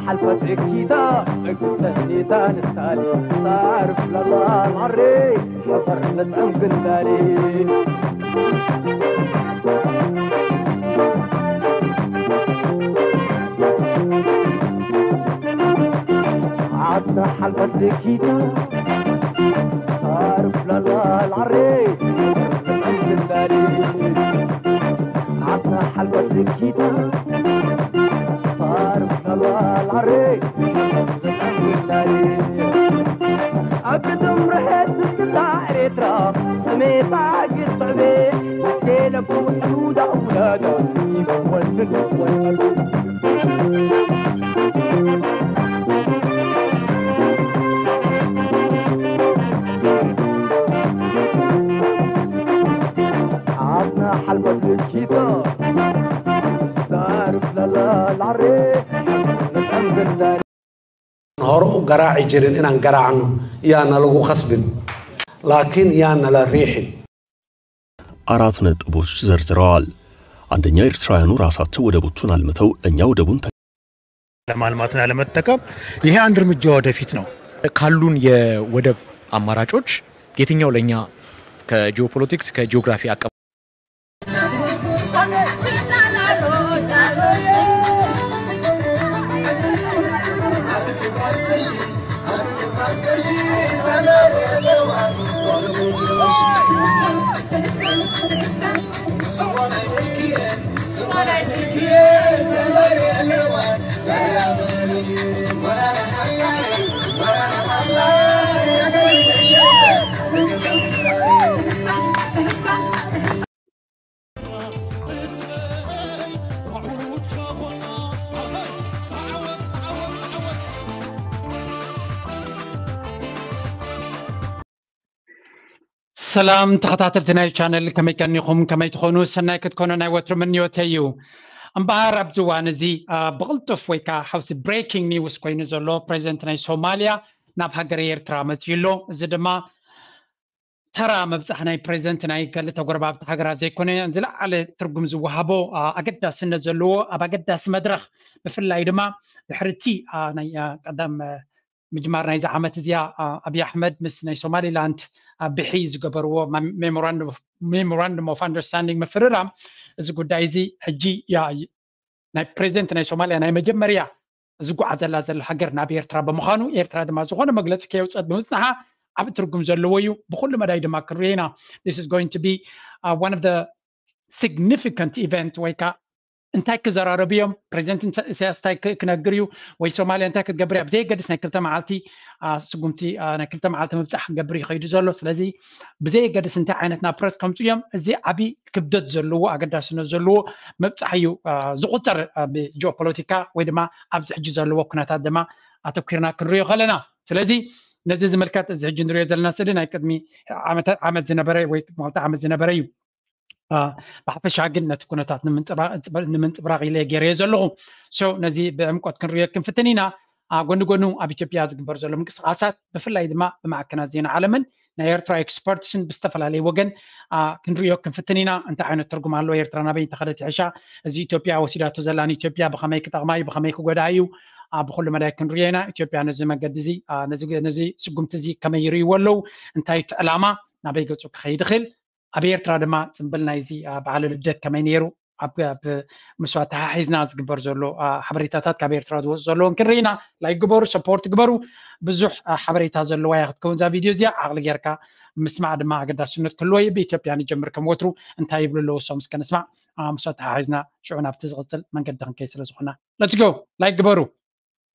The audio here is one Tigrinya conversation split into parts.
ሓልፈት ርኪታ እግሰኒታ ንስታሊ ታርፍ ለባል ዓሬ ሕፈር ንጥዕም ግንዳሊ ዓድና ሓልፈት ርኪታ ታርፍ ለባል ዓሬ ሕፈር ንጥዕም ግንዳሊ ዓድና ሓልፈት ርኪታ ታርፍ ለባል ዓሬ ኣቅድም ርሐ ስልታ ኤርትራ ስሜታ ግጥዕቤ ቴለቡ ሕዱዳ ውላዳ ይበወልን ወልመሉ ዓድና ሓልበት ልኪቶ ዛርፍ ለላ ላሬ ንጠንብላ ሆሮኡ ገራዒ ጅርን ኢናን ገራዕኑ እያ ነለጉ ከስብን ላኪን እያ ነለ ሪሕን አራት ነጥቦች ዘርዝረዋል። አንደኛ፣ ኤርትራውያኑ ራሳቸው ወደቦቹን አልምተው እኛ ወደቡን ለማልማትና ለመጠቀም ይሄ አንድ እርምጃ ወደፊት ነው። ካሉን የወደብ አማራጮች የትኛው ለእኛ ከጂኦፖለቲክስ ከጂኦግራፊ አቀ ሰላም ተኸታተልቲ ናይ ቻነል፣ ከመይ ቀኒኹም? ከመይ ትኾኑ? ሰናይ ክትኮኑ ናይ ወትሩ ምንዮተይ እዩ። እምበኣር ኣብዚ እዋን እዚ ብቕልጡፍ ወይ ከዓ ሓውሲ ብሬኪንግ ኒውስ ኮይኑ ዘሎ፣ ፕሬዚደንት ናይ ሶማልያ ናብ ሃገረ ኤርትራ መፅዩ ኣሎ። እዚ ድማ ተራ ምብፃሕ ናይ ፕሬዚደንት ናይ ክልተ ጎረባብቲ ሃገራት ዘይኮነ፣ ዝለዓለ ትርጉም ዝወሃቦ ኣገዳስነት ዘለዎ ኣብ ኣገዳሲ መድረኽ፣ ብፍላይ ድማ ድሕሪ እቲ ናይ ቀዳም ምጅማር ናይዚ ዓመት እዚኣ ኣብይ ኣሕመድ ምስ ናይ ሶማሊላንድ ብሒ ዝገበርዎ ሜሞራንድም ኦፍ ኣንደርስታንዲንግ ምፍርራም፣ እዚ ጉዳይ እዚ ሕጂ ናይ ፕሬዚደንት ናይ ሶማሊያ ናይ መጀመርያ ዝጓዓዘላ ዘሎ ሃገር ናብ ኤርትራ ብምዃኑ፣ ኤርትራ ድማ ዝኾነ መግለፂ ከየውፀት ብምፅንሓ ዓቢ ትርጉም ዘለዎ እዩ። ብኩሉ መዳይ ድማ ክንሪኦ ኢና። This is going to be one of the significant event ወይ ከዓ እንታይ ክዘራረቡ እዮም፣ ፕሬዚደንት ኢሳያስ እንታይ ክነግር እዩ፣ ወይ ሶማልያ እንታይ ክትገብር እያ፣ ብዘየገድስ ናይ ክልተ መዓልቲ ስጉምቲ ናይ ክልተ መዓልቲ ምብፃሕ ክገብር ይኸይዱ ዘሎ። ስለዚ ብዘየገድስ እንታይ ዓይነት ናብ ፕረስ ከምፁ እዮም፣ እዚ ዓብዪ ክብደት ዘለዎ ኣገዳስነት ዘለዎ ምብፃሕ እዩ ዝቁፀር ብጂኦፖለቲካ ወይ ድማ ኣብዚ ሕጂ ዘለዎ ኩነታት ድማ ኣተኪርና ክንሪኦ ከለና። ስለዚ ነዚ ዝምልከት እዚ ሕጂ ንሪኦ ዘለና ስእሊ ናይ ቅድሚ ዓመት ዝነበረ ወይ ክልተ ዓመት ዝነበረ እዩ። ብሓፈሻ ግን ነቲ ኩነታት ንምንፅብራቕ ኢለ ገይረዮ ዘለኹ። So ነዚ ብዕምቆት ክንሪኦ ክንፍትን ኢና። ጎኒ ጎኑ ኣብ ኢትዮጵያ ዝግበር ዘሎ ምንቅስቃሳት ብፍላይ ድማ ብማዕከናት ዜና ዓለምን ናይ ኤርትራ ኤክስፐርትስን ብዝተፈላለየ ወገን ክንሪኦ ክንፍትን ኢና። እንታይ ዓይነት ትርጉም ኣለዎ? ኤርትራ ናበይ እንተኸደት ይሕሻ? እዚ ኢትዮጵያ ወሲዳቶ ዘላ ንኢትዮጵያ ብኸመይ ክጠቕማ እዩ? ብኸመይ ክጎድኣ እዩ? ብኩሉ መዳይ ክንሪኦ ኢና። ኢትዮጵያ ነዚ መገዲ እዚ ነዚ ስጉምቲ እዚ ከመይ ይርእይዎ ኣለዉ? እንታይ እቲ ዕላማ? ናበይ ገፁ ክኸይድ ይኽእል? ኣብ ኤርትራ ድማ ፅምብል ናይዚ በዓለ ልደት ከመይ ነይሩ ኣብ ምስ ኣተሓሒዝና ዝግበር ዘሎ ሓበሬታታት ካብ ኤርትራ ዝወፁ ዘለውን ክንርኢና። ላይክ ግበሩ፣ ሰፖርት ግበሩ። ብዙሕ ሓበሬታ ዘለዋ እያ ክትከውን እዛ ቪድዮ እዚኣ። ዓቕሊ ጌርካ ምስማዕ ድማ ኣገዳስነት ክህልዎ እዩ። ብኢትዮጵያ ንጀምር ከም ወትሩ እንታይ ይብሉ ኣለዉ እሶም እስከ ንስማዕ። ምስ ኣተሓሒዝና ሽዑ ናብቲ ዝቕፅል መንገዲ ክንከይ ስለ ዝኾና። Let's go! ላይክ ግበሩ።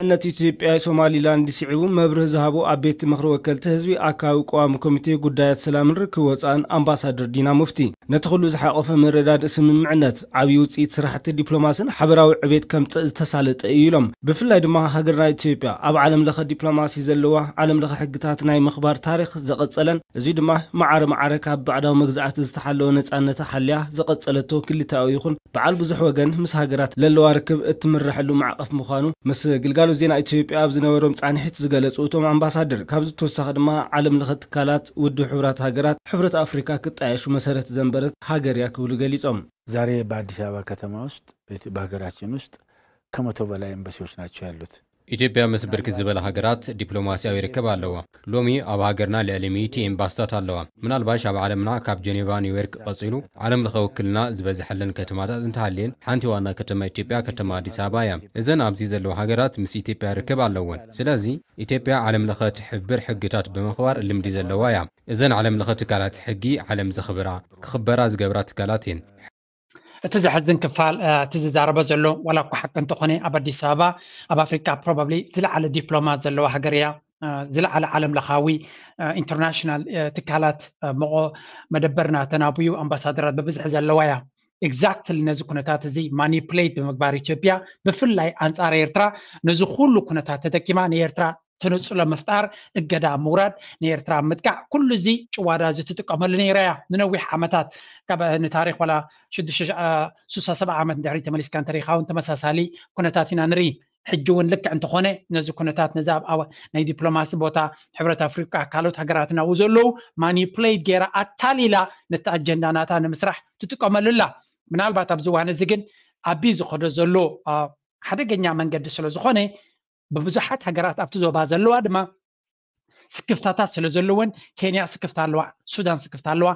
ነቲ ኢትዮጵያ ሶማሊላንድ ስዒቡ መብርህ ዝሃቦ ኣብ ቤት ምኽሪ ወከልቲ ህዝቢ ኣካባቢ ቀዋሚ ኮሚቴ ጉዳያት ሰላምን ርክብ ወፃእን ኣምባሳደር ዲና ሙፍቲ ነቲ ኩሉ ዝሓቆፈ መረዳድእ ስምምዕነት ዓብዪ ውፅኢት ስራሕቲ ዲፕሎማስን ሓበራዊ ዕቤት ከምፅእ ዝተሳለጠ እዩ ኢሎም። ብፍላይ ድማ ሃገርና ኢትዮጵያ ኣብ ዓለም ለኸ ዲፕሎማሲ ዘለዋ ዓለም ለኸ ሕግታት ናይ ምኽባር ታሪክ ዘቐፀለን እዚ ድማ ማዕረ ማዕረ ካብ ባዕዳዊ መግዛእቲ ዝተሓለወ ነፃነታ ሓልያ ዘቐፀለቶ ክልተኣዊ ይኹን በዓል ብዙሕ ወገን ምስ ሃገራት ለለዋ ርክብ እትምረሐሉ ማዕቐፍ ምዃኑ ምስ ግልጋሎት ዜና ኢትዮጵያ ኣብ ዝነበሮም ፃንሒት ዝገለፁ እቶም ኣምባሳደር፣ ካብዚ ብተወሳኺ ድማ ዓለም ለኸ ትካላት ውድብ ሕቡራት ሃገራት፣ ሕብረት ኣፍሪካ ክጣየሹ መሰረት ዘንበረት ሃገር እያ ክብሉ ገሊፆም። ዛሬ በአዲስ አበባ ከተማ ውስጥ በሀገራችን ውስጥ ከመቶ በላይ ኤምባሲዎች ናቸው ያሉት። ኢትዮጵያ ምስ ብርክት ዝበላ ሃገራት ዲፕሎማስያዊ ርክብ ኣለዋ። ሎሚ ኣብ ሃገርና ልዕሊ ሚእቲ ኤምባስታት ኣለዋ። ምናልባሽ ኣብ ዓለምና ካብ ጀኔቫ ኒውዮርክ ቀጺሉ ዓለም ለኸ ውክልና ዝበዝሐለን ከተማታት እንተሃልየን ሓንቲ ዋና ከተማ ኢትዮጵያ ከተማ ኣዲስ ኣበባ እያ። እዘን ኣብዚ ዘለዋ ሃገራት ምስ ኢትዮጵያ ርክብ ኣለወን። ስለዚ ኢትዮጵያ ዓለም ለኸ ትሕብር ሕግታት ብምኽባር ልምዲ ዘለዋ እያ። እዘን ዓለም ለኸ ትካላት ሕጊ ዓለም ዘኽብራ ክኽበራ ዝገብራ ትካላት እየን። እቲ ዘሕዝን ክፋል እቲ ዝዛረቦ ዘሎ ዋላ እኳ ሓቂ እንተኾነ ኣብ ኣዲስ ኣበባ ኣብ ኣፍሪካ ፕሮባብሊ ዝለዓለ ዲፕሎማት ዘለዋ ሃገር እያ። ዝለዓለ ዓለም ለኻዊ ኢንተርናሽናል ትካላት መቆ መደበርና ተናብዩ ኣምባሳደራት ብብዝሒ ዘለዋ እያ። ኤግዛክትሊ ነዚ ኩነታት እዚ ማኒፕሌት ብምግባር ኢትዮጵያ ብፍላይ ኣንፃር ኤርትራ ነዚ ኩሉ ኩነታት ተጠቂማ ንኤርትራ ተነፅሎ ምፍጣር፣ እገዳ ምውራድ፣ ንኤርትራ ምጥቃዕ፣ ኩሉ እዚ ጭዋዳ እዚ ትጥቀመሉ ነይራ እያ ንነዊሕ ዓመታት። ካብ ንታሪክ ዋላ ሽዱሽተ ሽሕ ስሳ ሰብዓ ዓመት ንድሕሪ ተመሊስካ እንተሪኢካ እውን ተመሳሳሊ ኩነታት ኢና ንርኢ። ሕጂ እውን ልክዕ እንተኾነ ነዚ ኩነታት ነዚ ኣብ ናይ ዲፕሎማሲ ቦታ ሕብረት ኣፍሪቃ ካልኦት ሃገራትን ኣብኡ ዘለዉ ማኒፕሌት ገይራ ኣታሊላ ነቲ ኣጀንዳ ናታ ንምስራሕ ትጥቀመሉ ኣላ። ምናልባት ኣብዚ እዋን እዚ ግን ኣቢ ዝኸዶ ዘሎ ሓደገኛ መንገዲ ስለ ዝኾነ ብብዙሓት ሃገራት ኣብቲ ዞባ ዘለዋ ድማ ስክፍታታት ስለ ዘለወን ኬንያ ስክፍታ ኣለዋ፣ ሱዳን ስክፍታ ኣለዋ፣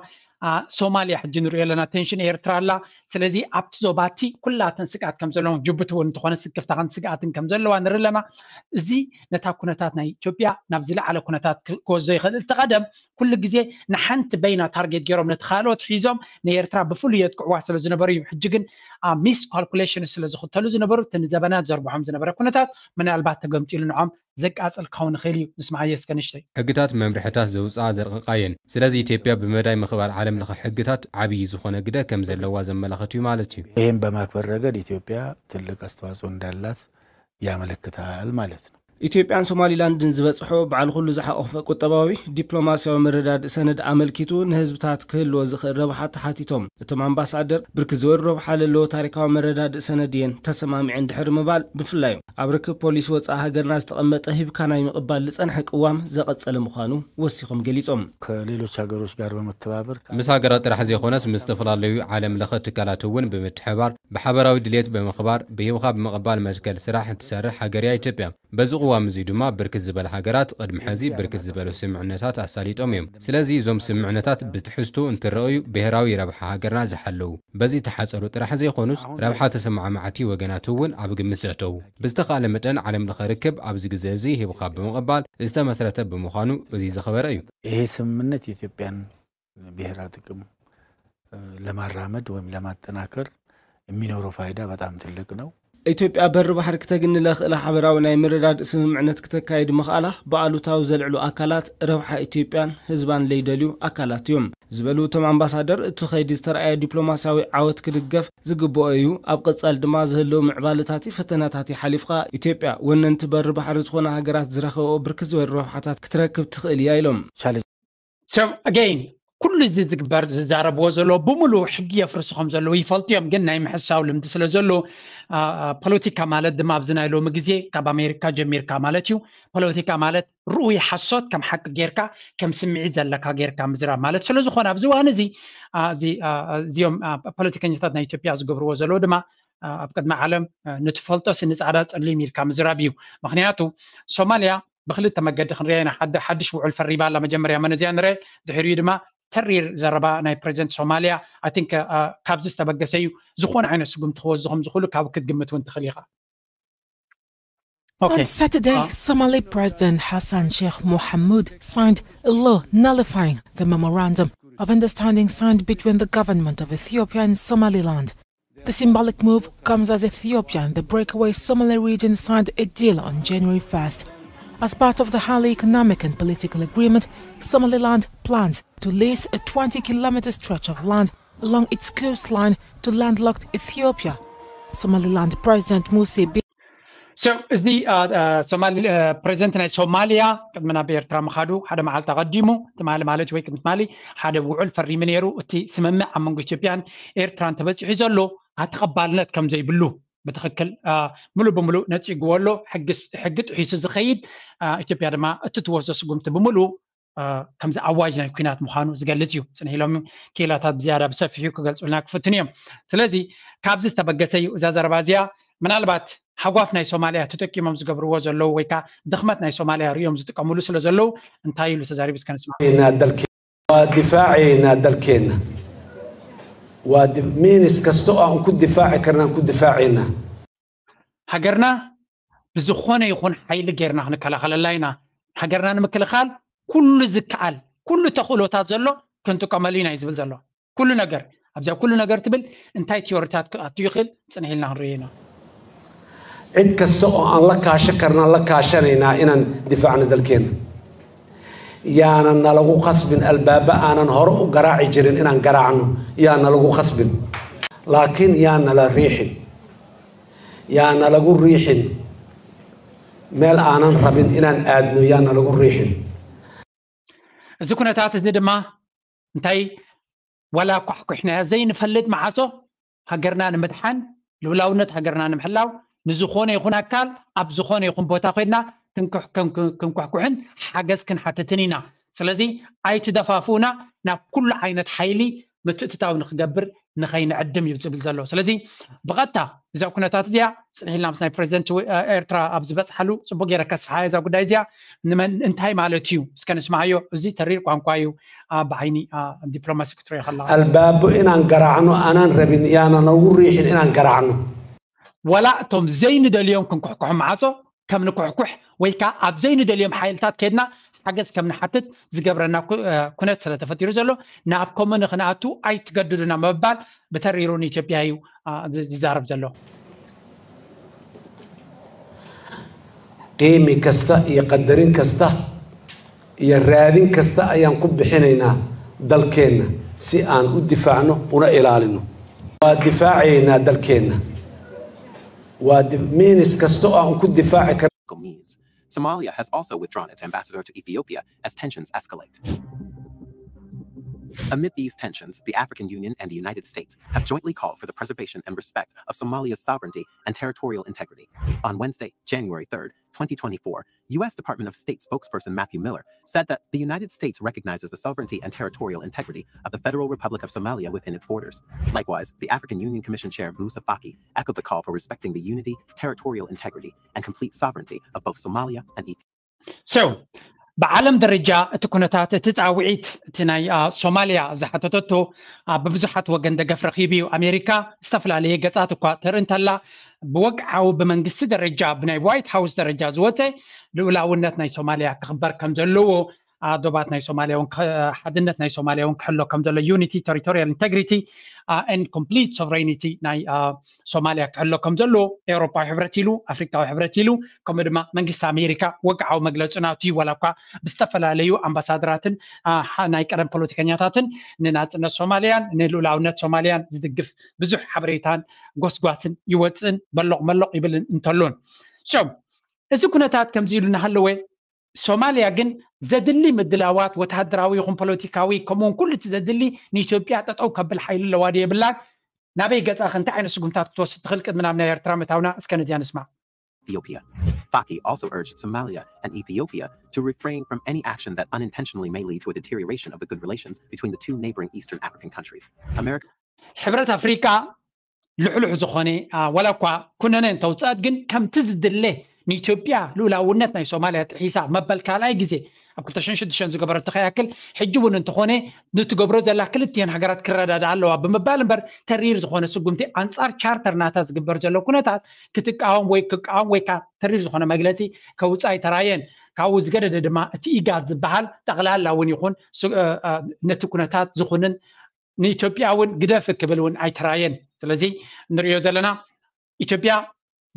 ሶማልያ ሕጂ ንሪኦ ኣለና ቴንሽን ኤርትራ ኣላ። ስለዚ ኣብቲ ዞባ እቲ ኩላተን ስግኣት ከም ዘለወን ጅቡቲ እውን እንተኾነ ስክፍታን ስግኣትን ከም ዘለዋ ንርኢ ኣለና። እዚ ነታ ኩነታት ናይ ኢትዮጵያ ናብ ዝለዓለ ኩነታት ክወስዶ ይኽእል። እቲ ቀደም ኩሉ ግዜ ንሓንቲ በይና ታርጌት ገይሮም ነቲ ካልኦት ሒዞም ንኤርትራ ብፍሉይ የጥቅዕዋ ስለ ዝነበሩ እዩ። ሕጂ ግን ሚስ ካልኩሌሽን ስለ ዝኽተሉ ዝነበሩ እቲ ንዘበናት ዘርብሖም ዝነበረ ኩነታት ምናልባት ተገምጢሉ ንዖም ዘቃጽል ክኸውን ይኽእል እዩ። ንስምዓዮ እስከ ንእሽተይ። ሕግታት መምርሕታት ዘውፅኣ ዘርቕቓ እየን። ስለዚ ኢትዮጵያ ብመዳይ ምኽባር ዓለም ለኸ ሕግታት ዓብዪ ዝኾነ ግደ ከም ዘለዋ ዘመላኽት እዩ ማለት እዩ። ይህም በማክበር ረገድ ኢትዮጵያ ትልቅ አስተዋጽኦ እንዳላት ያመለክታል ማለት ነው። ኢትዮጵያን ሶማሊላንድን ዝበጽሖ በዓል ኩሉ ዝሓቆፈ ቁጠባዊ ዲፕሎማሲያዊ መረዳድእ ሰነድ ኣመልኪቱ ንህዝብታት ክህልዎ ዝኽእል ረብሓ ተሓቲቶም እቶም ኣምባሳደር ብርክት ዝበሉ ረብሓ ለለዎ ታሪካዊ መረዳድእ ሰነድ እየን ተሰማሚዐን ድሕሪ ምባል ብፍላይ ኣብ ርክብ ፖሊሲ ወፃኢ ሃገርና ዝተቐመጠ ሂብካ ናይ ምቕባል ዝፀንሐ ቅዋም ዘቐጸለ ምዃኑ ወሲኾም ገሊጾም። ከሌሎች ሀገሮች ጋር በመተባበር ምስ ሃገራት ጥራሕ ዘይኮነስ ምስ ዝተፈላለዩ ዓለም ለኸ ትካላት እውን ብምትሕባር ብሓበራዊ ድሌት ብምኽባር ብሂብኻ ብምቕባል መትከል ስራሕ እትሰርሕ ሃገር እያ ኢትዮጵያ። በዚ ቅዋም እዚ ድማ ብርክት ዝበለ ሃገራት ቅድሚ ሕዚ ብርክት ዝበሉ ስምምዕነታት ኣሳሊጦም እዮም። ስለዚ እዞም ስምምዕነታት ብትሕዝቱ እንትረኣዩ ብሄራዊ ረብሓ ሃገርና ዝሓለዉ በዚ ተሓፀሩ ጥራሕ ዘይኮኑስ ረብሓ ተሰማዕማዕቲ ወገናት እውን ኣብ ግምት ዘእተዉ ብዝተኻእለ መጠን ዓለም ለኸ ርክብ ኣብዚ ግዜ እዚ ሂብኻ ብምቕባል ዝተመስረተ ብምዃኑ እዚ ዝኸበረ እዩ። ይሄ ስምምነት የኢትዮጵያን ብሄራዊ ጥቅም ለማራመድ ወይም ለማጠናከር የሚኖረው ፋይዳ በጣም ትልቅ ነው። ኢትዮጵያ በሪ ባሕሪ ክተግኒ ለኽእለ ሓበራዊ ናይ ምርዳድ ስምምዕነት ክተካይድ ምኽኣላ ብኣሉታዊ ዘልዕሉ ኣካላት ረብሓ ኢትዮጵያን ህዝባን ለይደልዩ ኣካላት እዮም ዝበሉ እቶም ኣምባሳደር እቲ ኸይዲ ዝተረኣየ ዲፕሎማሲያዊ ዓወት ክድገፍ ዝግብኦ እዩ። ኣብ ቀጻል ድማ ዝህልው ምዕባለታት ፈተናታት ሓሊፍካ ኢትዮጵያ ወነንቲ በሪ ባሕሪ ዝኾነ ሃገራት ዝረኸብኦ ብርክት ዝበሉ ረብሓታት ክትረክብ ትኽእል እያ ኢሎም። So again ኩሉ እዚ ዝግበር ዝዛረብዎ ዘሎ ብምሉእ ሕጊ የፍርሱ ከም ዘለዉ ይፈልጡ እዮም። ግን ናይ ምሕሳው ልምዲ ስለ ዘሎ ፖለቲካ ማለት ድማ ኣብዚ ናይ ሎሚ ግዜ ካብ ኣሜሪካ ጀሚርካ ማለት እዩ። ፖለቲካ ማለት ርኡይ ሓሶት ከም ሓቂ ጌርካ ከም ስምዒት ዘለካ ጌርካ ምዝራብ ማለት ስለ ዝኾነ ኣብዚ እዋን እዚ እዚኦም ፖለቲከኛታት ናይ ኢትዮጵያ ዝገብርዎ ዘለዉ ድማ ኣብ ቅድሚ ዓለም ንትፈልጦ ስኒ ፃዕዳ ፀሊም ኢልካ ምዝራብ እዩ። ምክንያቱ ሶማልያ ብክልተ መገዲ ክንሪኣ ኢና። ሓደ ሓድሽ ውዕል ፈሪማ ኣላ መጀመርያ መን እዚኣ ንረ ድሕሪኡ ድማ ተሪር ዘረባ ናይ ፕሬዚደንት ሶማልያ I think ካብዚ ዝተበገሰ እዩ ዝኾነ ዓይነት ስጉምቲ ክወስዱ ከም ዝኽእሉ ካብ ክትግምት እውን ትኽእል ኢኻ። On Saturday, Somali President Hassan Sheikh Mohamud signed a law nullifying the memorandum of understanding signed between the government of Ethiopia and Somaliland. The symbolic move comes as Ethiopia and the breakaway Somali region signed a deal on January first. As part of the highly economic and political agreement, Somaliland plans to lease a twenty kilometer stretch of land along its coastline to landlocked Ethiopia. Somaliland President Muse Bi- So እዚ ሶማሊ ፕሬዚደንት ናይ ሶማሊያ ቅድሚ ናብ ኤርትራ ምኻዱ ሓደ መዓልቲ ኣቐዲሙ ትማሊ ማለት ወይ ቅድሚ ትማሊ ሓደ ውዑል ፈሪሙ ነይሩ። እቲ ስምምዕ ኣብ መንጎ ኢትዮጵያን ኤርትራን ተበፂሑ ዘሎ ተቐባልነት ከም ዘይብሉ ብትኽክል ሙሉ ብምሉ ነፂግዎ ኣሎ። ሕጊ ጥሒሱ ዝኸይድ ኢትዮጵያ ድማ እቲ ትወስዶ ስጉምቲ ብምሉ ከምዚ ኣዋጅ ናይ ኩናት ምዃኑ ዝገልፅ እዩ። ፅንሕ ኢሎም ክኢላታት ብዝያዳ ብሰፊሑ ክገልፁልና ክፍትኑ እዮም። ስለዚ ካብዚ ዝተበገሰ እዩ እዛ ዘረባ እዚኣ ምናልባት ሓጓፍ ናይ ሶማልያ ተጠቂሞም ዝገብርዎ ዘለዉ ወይ ከዓ ድኽመት ናይ ሶማልያ ሪኦም ዝጥቀምሉ ስለ ዘለዉ እንታይ ኢሉ ተዛሪቡ እስከ ንስማ። Waa difaacaynaa dalkeenna. Waa miinis kasta oo aan ku difaaci karnaan ku difaacaynaa. ሃገርና ብዝኾነ ይኹን ሓይሊ ጌርና ክንከላኸለላ ኢና። ሃገርና ንምክልኻል ኩሉ ዝከኣል ኩሉ ተኽእሎታት ዘሎ ክንጥቀመሉ ኢና እዩ ዝብል ዘሎ። ኩሉ ነገር ኣብዚኣ ኩሉ ነገር ትብል እንታይ ቲዮሪታት ክኣቱ ይኽእል ፅንሕ ኢልና ክንሪኦ ኢና። Cid kasta oo aan la kaashan karnaan la kaashanaynaa inaan difaacno dalkeenna. Yaanan nalagu qasbin albaaba aanan hore u garaaci jirin inaan garaacno. Yaa nalagu qasbin. Laakiin yaa nala riixin. Yaa nalagu riixin. Meel aanan rabin inaan aadno yaa nalagu riixin. እዚ ኩነታት እዚ ድማ እንታይ ዋላ ኳሕኩሕናዮ ዘይንፈልጥ መዓጾ ሃገርና ንምድሓን ልኡላውነት ሃገርና ንምሕላው ንዝኾነ ይኹን ኣካል ኣብ ዝኾነ ይኹን ቦታ ኮይና ክንኩሕኩሕን ሓገዝ ክንሓትትን ኢና። ስለዚ ኣይትደፋፍኡና፣ ናብ ኩሉ ዓይነት ሓይሊ ምትእትታው ንክገብር ንኸይንዕድም እዩ ዝብል ዘሎ። ስለዚ ብቐጥታ እዛ ኩነታት እዚኣ ፅንሕ ኢልና ምስ ናይ ፕረዚደንት ኤርትራ ኣብ ዝበፅሓሉ ፅቡቅ ገይረ ከስፍሓ እዛ ጉዳይ እዚኣ እንታይ ማለት እዩ እስከ ንስማዓዮ። እዚ ተሪር ቋንቋ እዩ። ብዓይኒ ዲፕሎማሲ ክትሪኦ ከለካ albaabo inaan garaacno aanan rabin yaana nagu riixin inaan garaacno. ዋላ እቶም ዘይንደልዮም ክንኩሕኩሑ መዓጾ ከም ንኩሕኩሕ ወይ ከዓ ኣብ ዘይንደልዮም ሓይልታት ከድና ሓገዝ ከም ንሓትት ዝገብረና ኩነት ስለ ተፈጢሩ ዘሎ ናብ ከምኡ ንክንኣቱ ኣይትገድዱና ምባል ብተሪሩ ንኢትዮጵያ እዩ ዝዛረብ ዘሎ። Qiimi kasta iyo qadarin kasta iyo raadin kasta ayaan ku bixinaynaa dalkeenna si aan u difaacno una ilaalino. Waa difaacaynaa dalkeenna. Waa miinis kasta oo aan ku difaaci karno. Somalia has also withdrawn its ambassador to Ethiopia as tensions escalate. Amid these tensions, the African Union and the United States have jointly called for the preservation and respect of Somalia's sovereignty and territorial integrity. On Wednesday, January third, twenty twenty-four, U S Department of State spokesperson Matthew Miller said that the United States recognizes the sovereignty and territorial integrity of the Federal Republic of Somalia within its borders. Likewise, the African Union Commission Chair Musa Faki echoed the call for respecting the unity, territorial integrity, and complete sovereignty of both Somalia and Ethiopia. So ብዓለም ደረጃ እቲ ኩነታት እቲ ፃውዒት እቲ ናይ ሶማልያ ዝሓተተቶ ብብዙሓት ወገን ደገፍ ረኪቡ እዩ። ኣሜሪካ ዝተፈላለየ ገፃት እኳ ተርኢ እንተላ ብወግዓዊ ብመንግስቲ ደረጃ ብናይ ዋይት ሃውስ ደረጃ ዝወፀ ልኡላውነት ናይ ሶማልያ ክኽበር ከም ዘለዎ ዶባት ናይ ሶማልያ ሓድነት ናይ ሶማልያ እውን ክሕሎ ከም ዘሎ unity, territorial integrity and complete sovereignty ናይ ሶማልያ ክሕሎ ከም ዘለዎ ኤውሮፓዊ ሕብረት ኢሉ ኣፍሪካዊ ሕብረት ኢሉ ከምኡ ድማ መንግስቲ ኣሜሪካ ወግዓዊ መግለፂ ናቱ እዩ። ዋላ እኳ ብዝተፈላለዩ ኣምባሳደራትን ናይ ቀደም ፖለቲከኛታትን ንናፅነት ሶማልያን ንልኡላውነት ሶማልያን ዝድግፍ ብዙሕ ሓበሬታን ጎስጓስን ይወፅእን በሎቕ መሎቕ ይብል እንተሎን so እዚ ኩነታት ከምዚ ኢሉ እናሃለወ ሶማልያ ግን ዘድሊ ምድላዋት ወተሃደራዊ ይኹን ፖለቲካዊ ከምኡውን ኩሉ እቲ ዘድሊ ንኢትዮጵያ ጠጠው ከብል ሓይሊ ኣለዋ ድዩ የብላን? ናበይ ገፃ ከ እንታይ ዓይነት ስጉምታት ክትወስድ ትኽእል? ቅድሚ ናብ ናይ ኤርትራ ምእታውና እስከ ነዚኣ ንስማዕ። Ethiopia. Faki also urged Somalia and Ethiopia to refrain from any action that unintentionally may lead to a deterioration of the good relations between the two neighboring Eastern African countries. America. ሕብረት ኣፍሪካ ልሕሉሕ ዝኾነ ዋላ እኳ ኩነነ እንተውፅኣት ግን ከምቲ ዝድለ ንኢትዮጵያ ልኡላውነት ናይ ሶማልያ ጥሒሳ መበል ካልኣይ ግዜ ኣብ ክልተ ሽሕን ሽዱሽተን ዝገበረቶ ከይኣክል ሕጂ እውን እንተኾነ ንትገብሮ ዘላ ክልቲኤን ሃገራት ክረዳዳ ኣለዋ ብምባል እምበር ተሪር ዝኾነ ስጉምቲ ኣንፃር ቻርተር ናታ ዝግበር ዘሎ ኩነታት ክትቃወም ወይ ክቃወም ወይ ከዓ ተሪር ዝኾነ መግለፂ ከውፅእ ኣይተራየን። ካብኡ ዝገደደ ድማ እቲ ኢጋድ ዝበሃል ጠቕላላ እውን ይኹን ነቲ ኩነታት ዝኹንን ንኢትዮጵያ እውን ግደፍ ክብል እውን ኣይተራየን። ስለዚ ንሪኦ ዘለና ኢትዮጵያ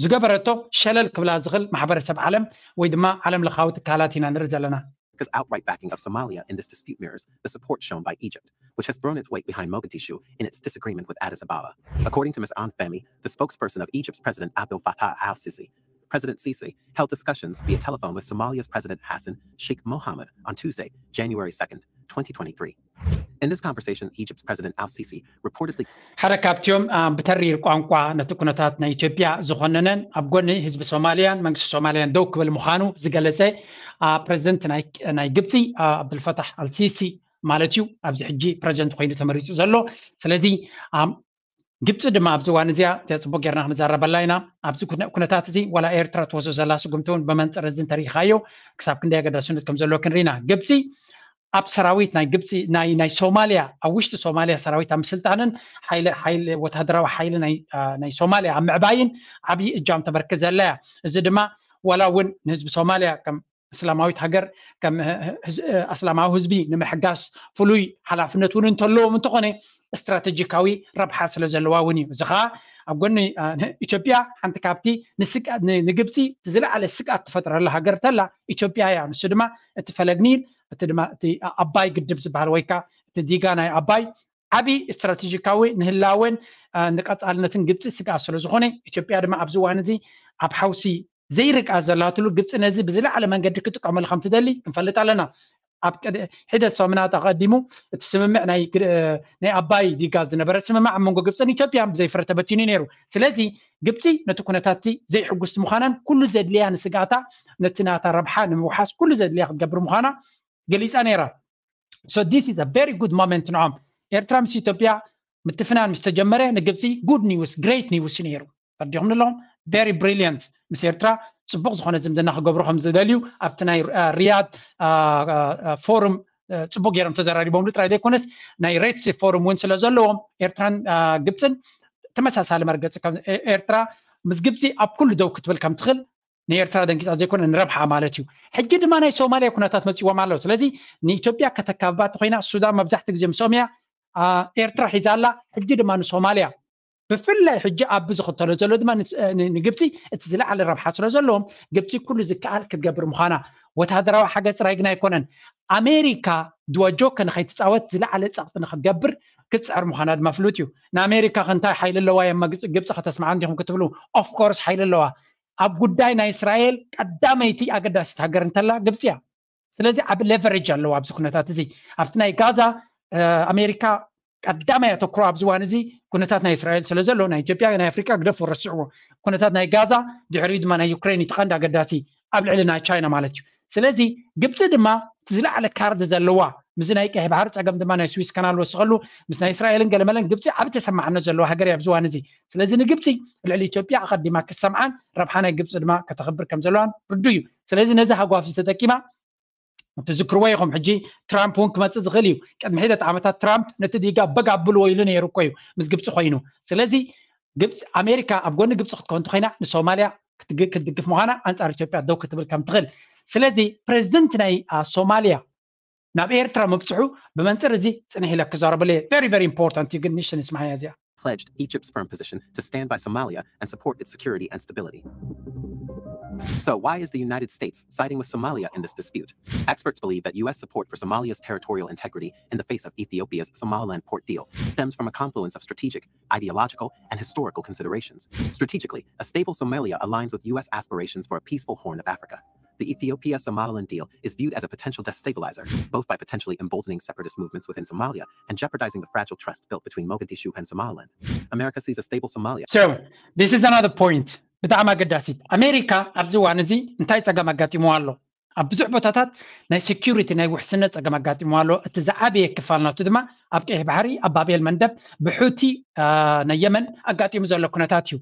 ዝገበረቶ ሸለል ክብላ ዝኽእል ማሕበረሰብ ዓለም ወይ ድማ ዓለም ለኻዊ ትካላት ኢና ንርኢ ዘለና። America's outright backing of Somalia in this dispute mirrors the support shown by Egypt, which has thrown its weight behind Mogadishu in its disagreement with Addis Ababa. According to Miz Anne Fahmy, the spokesperson of Egypt's President Abdel Fattah al-Sisi, President Sisi held discussions via telephone with Somalia's President Hassan Sheikh Mohammed on Tuesday, January second, twenty twenty-three. In this conversation, Egypt's President al-Sisi reportedly ሓደ ካብቲኦም ብተሪር ቋንቋ ነቲ ኩነታት ናይ ኢትዮጵያ ዝኾነነን ኣብ ጎኒ ህዝቢ ሶማልያን መንግስቲ ሶማልያን ደው ክብል ምዃኑ ዝገለጸ ፕረዚደንት ናይ ግብፂ ኣብዱልፈታሕ ኣልሲሲ ማለት እዩ። ኣብዚ ሕጂ ፕረዚደንት ኮይኑ ተመሪፁ ዘሎ። ስለዚ ግብፂ ድማ ኣብዚ እዋን እዚኣ እዚኣ ፅቡቅ ጌርና ክንዛረበላ ኢና። ኣብዚ ኩነ- ኩነታት እዚ ዋላ ኤርትራ ትወስዶ ዘላ ስጉምቲ እውን ብመንፅር እዚ እንተሪኢኻዮ ክሳብ ክንደይ ኣገዳስነት ከም ዘለዎ ክንርኢና። ግብፂ ኣብ ሰራዊት ናይ ግብፂ ናይ ናይ ሶማሊያ ኣብ ውሽጢ ሶማሊያ ሰራዊት ኣብ ምስልጣንን ሓይሊ ሓይሊ ወታደራዊ ሓይሊ ናይ አ፣ ናይ ሶማሊያ ኣብ ምዕባይን ዓብዪ እጃም ተበርክት ዘላ እያ። እዚ ድማ ዋላ እውን ንህዝቢ ሶማሊያ ከም እስላማዊት ሃገር ከም ህ- ህ- ህዝ- እ፣ ኣስላማዊ ህዝቢ ንምሕጋስ ፍሉይ ሓላፍነት እውን እንተለዎም እንተኾነ ስትራቴጂካዊ ረብሓ ስለ ዘለዋ እውን እዩ። እዚ ከዓ ኣብ ጎኒ አ፣ ን- ኢትዮጵያ ሓንቲ ካብቲ ንስግኣት ን- ንግብፂ እቲ ዝለዓለ ስግኣት ትፈጥረላ ሃገር ተላ ኢትዮጵያ እያ። ንሱ ድማ እቲ ፈለግ ኒል እቲ ድማ እቲ ኣባይ ግድብ ዝበሃል ወይ ከዓ እቲ ዲጋ ናይ ኣባይ ዓብዪ ስትራቴጂካዊ ንህላወን አ፣ ንቀፃልነትን ግብፂ ስግኣት ስለ ዝኾነ ኢትዮጵያ ድማ ኣብዚ እዋን እዚ ኣብ ሓውሲ ዘይርግኣ ዘላትሉ ግብፂ ነዚ ብዝለዓለ መንገዲ ክጥቀመሉ ከም ትደሊ ክንፈልጥ ኣለና። ኣብ ቅድ- ሒደት ሰሙናት ኣቐዲሙ እቲ ስምምዕ ናይ ግር- ናይ ኣባይ ዲጋ ዝነበረ ስምምዕ ኣብ መንጎ ግብፅን ኢትዮጵያን ብዘይ ፍረ ተበቲኑ ነይሩ። ስለዚ ግብፂ ነቲ ኩነታት እዚ ዘይሕጉስቲ ምዃናን ኩሉ ዘድልያ ንስግኣታ ነቲ ናታ ረብሓ ንምውሓስ ኩሉ ዘድልያ ክትገብር ምዃና ገሊፃ ነይራ። So this is a very good moment ንዖም ኤርትራ ምስ ኢትዮጵያ ምትፍናን ምስ ተጀመረ ንግብፂ good news great news ነይሩ። ፈዲኹም ኣለኹም very brilliant ምስ ኤርትራ ፅቡቅ ዝኾነ ዝምድና ክገብሩ ከም ዝደልዩ ኣብቲ ናይ አ፣ ሪያድ አ፣ አ፣ አ፣ ፎሩም አ፣ ፅቡቅ ገይሮም ተዘራሪቦምሉ ጥራይ ዘይኮነስ ናይ ሬድ ሲ ፎሩም እውን ስለ ዘለዎም ኤርትራን አ፣ ግብፅን ተመሳሳሊ መርገፂ ከም- ኤ- ኤርትራ ምስ ግብፂ ኣብ ኩሉ ደው ክትብል ከም ትኽእል ንኤርትራ ደንጊፃ ዘይኮነ ንረብሓ ማለት እዩ። ሕጂ ድማ ናይ ሶማሊያ ኩነታት መፂዎም ኣሎ። ስለዚ ንኢትዮጵያ ከተካብባ እንተኮይና ሱዳን መብዛሕትኡ ግዜ ምስ ኦምያ አ፣ ኤርትራ ሒዛ ኣላ። ሕጂ ድማ ንሶማሊያ ብፍላይ ሕጂ ኣብ ዝኽተሎ ዘሎ ድማ ን- ን- ንግብፂ እቲ ዝለዓለ ረብሓ ስለ ዘለዎም ግብፂ ኩሉ ዝከኣል ክትገብር ምዃና ወታደራዊ ሓገዝ ጥራይ ግን ኣይኮነን ኣሜሪካ ድወጆከ ንኸይትፃወት ዝለዓለ ፀቕጢ ንክትገብር ክትፅዕር ምዃና ድማ ፍሉጥ እዩ። ንኣሜሪካ ከ እንታይ ሓይሊ ኣለዋ እዮም ግብፂ ከተስምዓ እንዲኹም ክትብሉ of course ሓይሊ ኣለዋ። ኣብ ጉዳይ ናይ እስራኤል ቀዳመይቲ ኣገዳሲት ሃገር እንተላ ግብፂ እያ። ስለዚ ዓብ leverage ኣለዋ ኣብዚ ኩነታት እዚ ኣብቲ ናይ ጋዛ ኣሜሪካ ቀዳማይ ኣተኩሮ ኣብዚ እዋን እዚ ኩነታት ናይ እስራኤል ስለ ዘሎ ናይ ኢትዮጵያ ናይ ኣፍሪካ ግደፉ ረስዕዎ። ኩነታት ናይ ጋዛ ድሕሪኡ ድማ ናይ ዩክሬን እቲ ቀንዲ ኣገዳሲ ኣብ ልዕሊ ናይ ቻይና ማለት እዩ። ስለዚ ግብፂ ድማ እቲ ዝለዓለ ካርድ ዘለዋ ምስ ናይ ቀይሕ ባሕሪ ፀገም ድማ ናይ ስዊስ ካናል ወስኸሉ ምስ ናይ እስራኤልን ገለመለን ግብፂ ዓብ ተሰማዕነት ዘለዋ ሃገር ኣብዚ እዋን እዚ። ስለዚ ንግብፂ ልዕሊ ኢትዮጵያ ኣቐዲማ ክሰምዓን ረብሓ ናይ ግብፂ ድማ ከተኽብር ከም ዘለዋን ርዱ እዩ። ስለዚ ነዚ ሃጓፍ ተጠቂማ ትዝክርዎ ኢኹም። ሕጂ ትራምፕ እውን ክመፅእ ዝኽእል እዩ። ቅድሚ ሒደት ዓመታት ትራምፕ ነቲ ዲጋ በግ ኣብልዎ ኢሉ ነይሩ እኮ እዩ ምስ ግብፂ ኮይኑ። ስለዚ ግብፂ ኣሜሪካ ኣብ ጎኒ ግብፂ ክትከውን እንተኮይና ንሶማሊያ ክትድግፍ ምዃና ኣንፃር ኢትዮጵያ ደው ክትብል ከም ትኽእል። ስለዚ ፕሬዚደንት ናይ ሶማሊያ ናብ ኤርትራ ምብፅሑ ብመንፅር እዚ ፅንሕ ኢለ ክዛረበሉ እየ። Very very important እዩ። ግን ንሽተ ንስማዓያ እዚኣ pledged Egypt's firm position to stand by Somalia and support its security and stability. So, why is the United States siding with Somalia in this dispute? Experts believe that U S support for Somalia's territorial integrity in the face of Ethiopia's Somaliland port deal stems from a confluence of strategic, ideological, and historical considerations. Strategically, a stable Somalia aligns with U S aspirations for a peaceful Horn of Africa. The Ethiopia Somaliland deal is viewed as a potential destabilizer, both by potentially emboldening separatist movements within Somalia and jeopardizing the fragile trust built between Mogadishu and Somaliland. America sees a stable Somalia. So, this is another point. ብጣዕሚ ኣገዳሲት ኣሜሪካ ኣብዚ እዋን እዚ እንታይ ፀገም ኣጋጢሞ ኣሎ? ኣብ ብዙሕ ቦታታት ናይ ሴኪሪቲ ናይ ውሕስነት ፀገም ኣጋጢሞ ኣሎ። እቲ ዝዓበየ ክፋል ናቱ ድማ ኣብ ቀይሕ ባሕሪ ኣብ ባቤል መንደብ ብሑቲ ናይ የመን ኣጋጢሙ ዘሎ ኩነታት እዩ።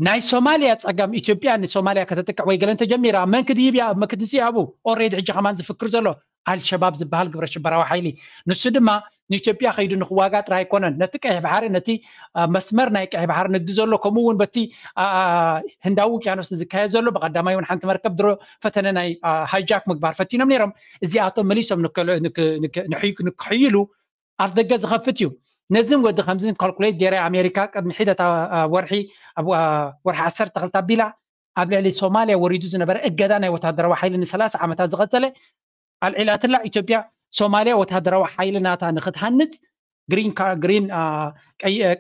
ናይ ሶማሊያ ፀገም ኢትዮጵያ ንሶማሊያ ከተጥቅዕ ወይ ገለ እንተጀሚራ መን ክድይብ እያ መክድሲ ኣብኡ already ሕጂ ከማን ዝፍክር ዘሎ ኣልሸባብ ዝበሃል ግብረ ሽበራዊ ሓይሊ። ንሱ ድማ ንኢትዮጵያ ከይዱ ንክዋጋ ጥራይ ኣይኮነን፣ ነቲ ቀይሕ ባሕሪ ነቲ መስመር ናይ ቀይሕ ባሕሪ ንግዲ ዘሎ ከምኡ እውን በቲ ህንዳዊ ውቅያኖስ ዝካየድ ዘሎ ብቀዳማይ እውን ሓንቲ መርከብ ድሮ ፈተነ ናይ ሃይጃክ ምግባር ፈቲኖም ነይሮም። እዚኣቶም መሊሶም ንክሕይሉ ኣፍ ደገ ዝኸፍት እዩ። ነዚን ወዲ ከምዚን ካልኩሌት ገይረ ኣሜሪካ ቅድሚ ሒደት ወርሒ ወርሒ ዓሰርተ ክልተ ኣቢላ ኣብ ልዕሊ ሶማሊያ ወሪዱ ዝነበረ እገዳ ናይ ወታደራዊ ሓይሊ ንሰላሳ ዓመታት ዝቐጸለ ኣልዒላትላ። ኢትዮጵያ ሶማሊያ ወታደራዊ ሓይሊ ናታ ንክትሃንጽ ግሪን ግሪን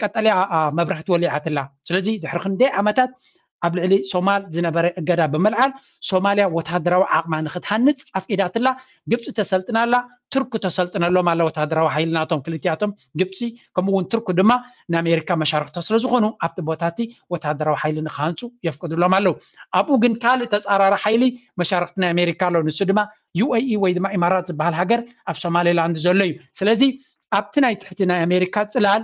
ቀጠልያ መብራህቲ ወሊዓትላ። ስለዚ ድሕሪ ክንደይ ዓመታት ኣብ ልዕሊ ሶማል ዝነበረ እገዳ ብምልዓል ሶማሊያ ወታደራዊ ዓቕማ ንክትሃንጽ ኣፍቂዳትላ። ግብፂ ተሰልጥናላ፣ ቱርክ ተሰልጥነሎም ኣለ ወታደራዊ ሓይሊ ናቶም ክልቲኣቶም። ግብፂ ከምኡ እውን ቱርክ ድማ ንኣሜሪካ መሻርክታ ስለ ዝኾኑ ኣብቲ ቦታቲ ወታደራዊ ሓይሊ ንክሃንፁ የፍቅዱሎም ኣለዉ። ኣብኡ ግን ካልእ ተፃራሪ ሓይሊ መሻርክቲ ናይ ኣሜሪካ ኣለዉ። ንሱ ድማ ዩ ኤ ኢ ወይ ድማ ኢማራት ዝበሃል ሃገር ኣብ ሶማሌላንድ ዘሎ እዩ። ስለዚ ኣብቲ ናይ ትሕቲ ናይ ኣሜሪካ ፅላል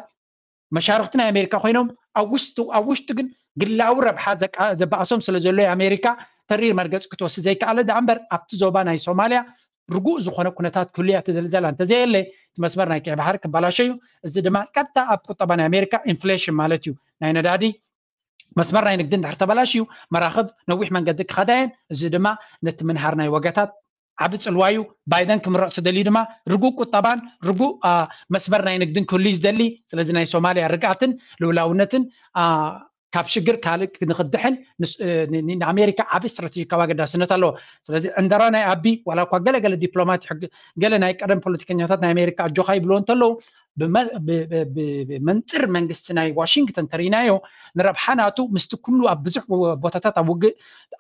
መሻርክቲ ናይ ኣሜሪካ ኮይኖም ኣብ ውሽጡ ኣብ ውሽጡ ግን ግላዊ ረብሓ ዘቃ- ዘባእሶም ስለ ዘሎ ኣሜሪካ ተሪር መርገፂ ክትወስድ ዘይከኣለ ደኣ እምበር ኣብቲ ዞባ ናይ ሶማልያ ርጉእ ዝኾነ ኩነታት ክህሉ እያ ትደሊ ዘላ። እንተዘየለ እቲ መስመር ናይ ቀይ ባሕሪ ክበላሸ እዩ። እዚ ድማ ቀጥታ ኣብ ቁጠባ ናይ ኣሜሪካ ኢንፍሌሽን ማለት እዩ ናይ ነዳዲ መስመር ናይ ንግዲ እንድሕር ተበላሽዩ መራኽብ ነዊሕ መንገዲ ክኸዳ እየን። እዚ ድማ ነቲ ምንሃር ናይ ዋጋታት ዓቢ ጽልዋ እዩ። ባይደን ክምረጽ ዝደልዩ ድማ ርጉእ ቁጠባን ርጉእ መስመር ናይ ንግድን ክህሉ እዩ ዝደሊ። ስለዚ ናይ ሶማልያ ርግኣትን ልውላውነትን ካብ ሽግር ካልእ ንክድሕን ንኣሜሪካ ዓቢ ስትራቴጂካዊ ኣገዳስነት ኣለዎ። ስለዚ ዕንደራ ናይ ኣቢ ዋላ እኳ ገለገለ ዲፕሎማት ገለ ናይ ቀደም ፖለቲከኛታት ናይ ኣሜሪካ ኣጆኻ ይብልዎ እንተለዉ ብመንፅር መንግስቲ ናይ ዋሽንግተን ተሪናዮ ንረብሓ ናቱ ምስቲ ኩሉ ኣብ ብዙሕ ቦታታት ኣብ ውግእ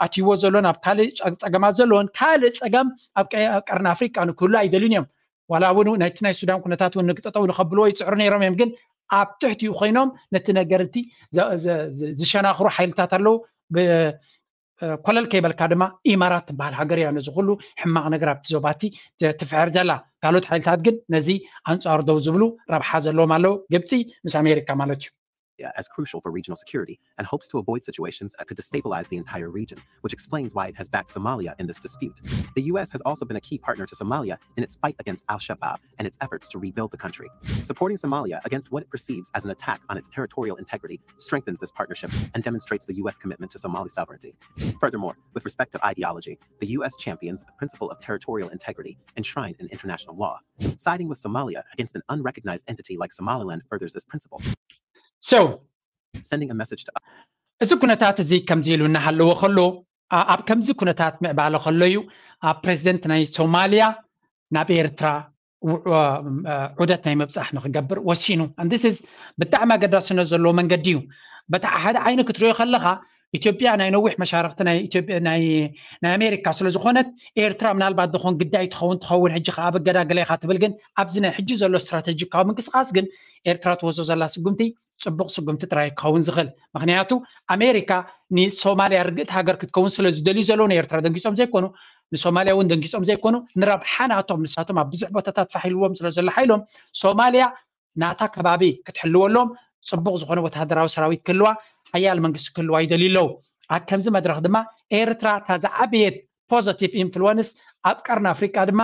ኣትይዎ ዘሎን ኣብ ካልእ ፀገማት ዘለዎን ካልእ ፀገም ኣብ ቀርኒ ኣፍሪቃ ንክህሉ ኣይደልዩን እዮም። ዋላ እውን ናይቲ ናይ ሱዳን ኩነታት እውን ንክጠጠው ንከብልዎ ይፅዕሩ ነይሮም እዮም። ግን ኣብ ትሕቲኡ ኮይኖም ነቲ ነገር እቲ ዝሸናኽሩ ሓይልታት ኣለዉ። ኮለል ከይበልካ ድማ ኢማራት ትበሃል ሃገር እያ ነዚ ኩሉ ሕማቕ ነገር ኣብቲ ዞባቲ ትፍሕር ዘላ። ካልኦት ሓይልታት ግን ነዚ ኣንጻሩ ደው ዝብሉ ረብሓ ዘለዎም ኣለዉ። ግብፂ ምስ ኣሜሪካ ማለት እዩ። As crucial for regional security and hopes to avoid situations that could destabilize the entire region, which explains why it has backed Somalia in this dispute. The U S has also been a key partner to Somalia in its fight against al Shabaab and its efforts to rebuild the country, supporting Somalia against what it perceives as an attack on its territorial integrity, strengthens this partnership and demonstrates the U S commitment to Somali sovereignty. Furthermore, with respect to ideology, the U S champions the principle of territorial integrity enshrined in international law. Siding with Somalia against an unrecognized entity like Somaliland furthers this principle. So, sending a message to እዚ ኩነታት እዚ ከምዚ ኢሉ እናሃለወ ከሎ ኣብ ከምዚ ኩነታት ምዕባለ ከሎ እዩ ኣብ ፕሬዚደንት ናይ ሶማልያ ናብ ኤርትራ ዑደት ናይ ምብፃሕ ንክገብር ወሲኑ። This is ብጣዕሚ ኣገዳስነት ዘለዎ መንገዲ እዩ። በታ ሓደ ዓይኒ ክትሪኦ ከለካ ኢትዮጵያ ናይ ነዊሕ መሻርክቲ ናይ ኣሜሪካ ስለዝኮነት ኤርትራ ምናልባት ዝኾን ግዳይ ትኸውን ትኸውን ሕጂ ከ ኣብ እገዳ ገለ ኢካ ትብል። ግን ኣብዚ ናይ ሕጂ ዘሎ ስትራቴጂካዊ ምንቅስቃስ ግን ኤርትራ ትወስዶ ዘላ ስጉምቲ ፅቡቕ ስጉምቲ ጥራይ ክኸውን ዝኽእል። ምክንያቱ ኣሜሪካ ንሶማልያ ርግእቲ ሃገር ክትከውን ስለ ዝደልዩ ዘለዉ ንኤርትራ ደንጊፆም ዘይኮኑ ንሶማልያ እውን ደንጊፆም ዘይኮኑ ንረብሓ ናቶም ንሳቶም ኣብ ብዙሕ ቦታታት ፋሕ ኢልዎም ስለ ዘሎ ሓይሎም ሶማልያ ናታ ከባቢ ክትሕልወሎም ፅቡቕ ዝኾነ ወታደራዊ ሰራዊት ክህልዋ ሓያል መንግስቲ ክህልዋ ይደልዩ ኣለዉ። ኣብ ከምዚ መድረክ ድማ ኤርትራ እታ ዝዓበየት positive influence ኣብ ቀርኒ ኣፍሪቃ ድማ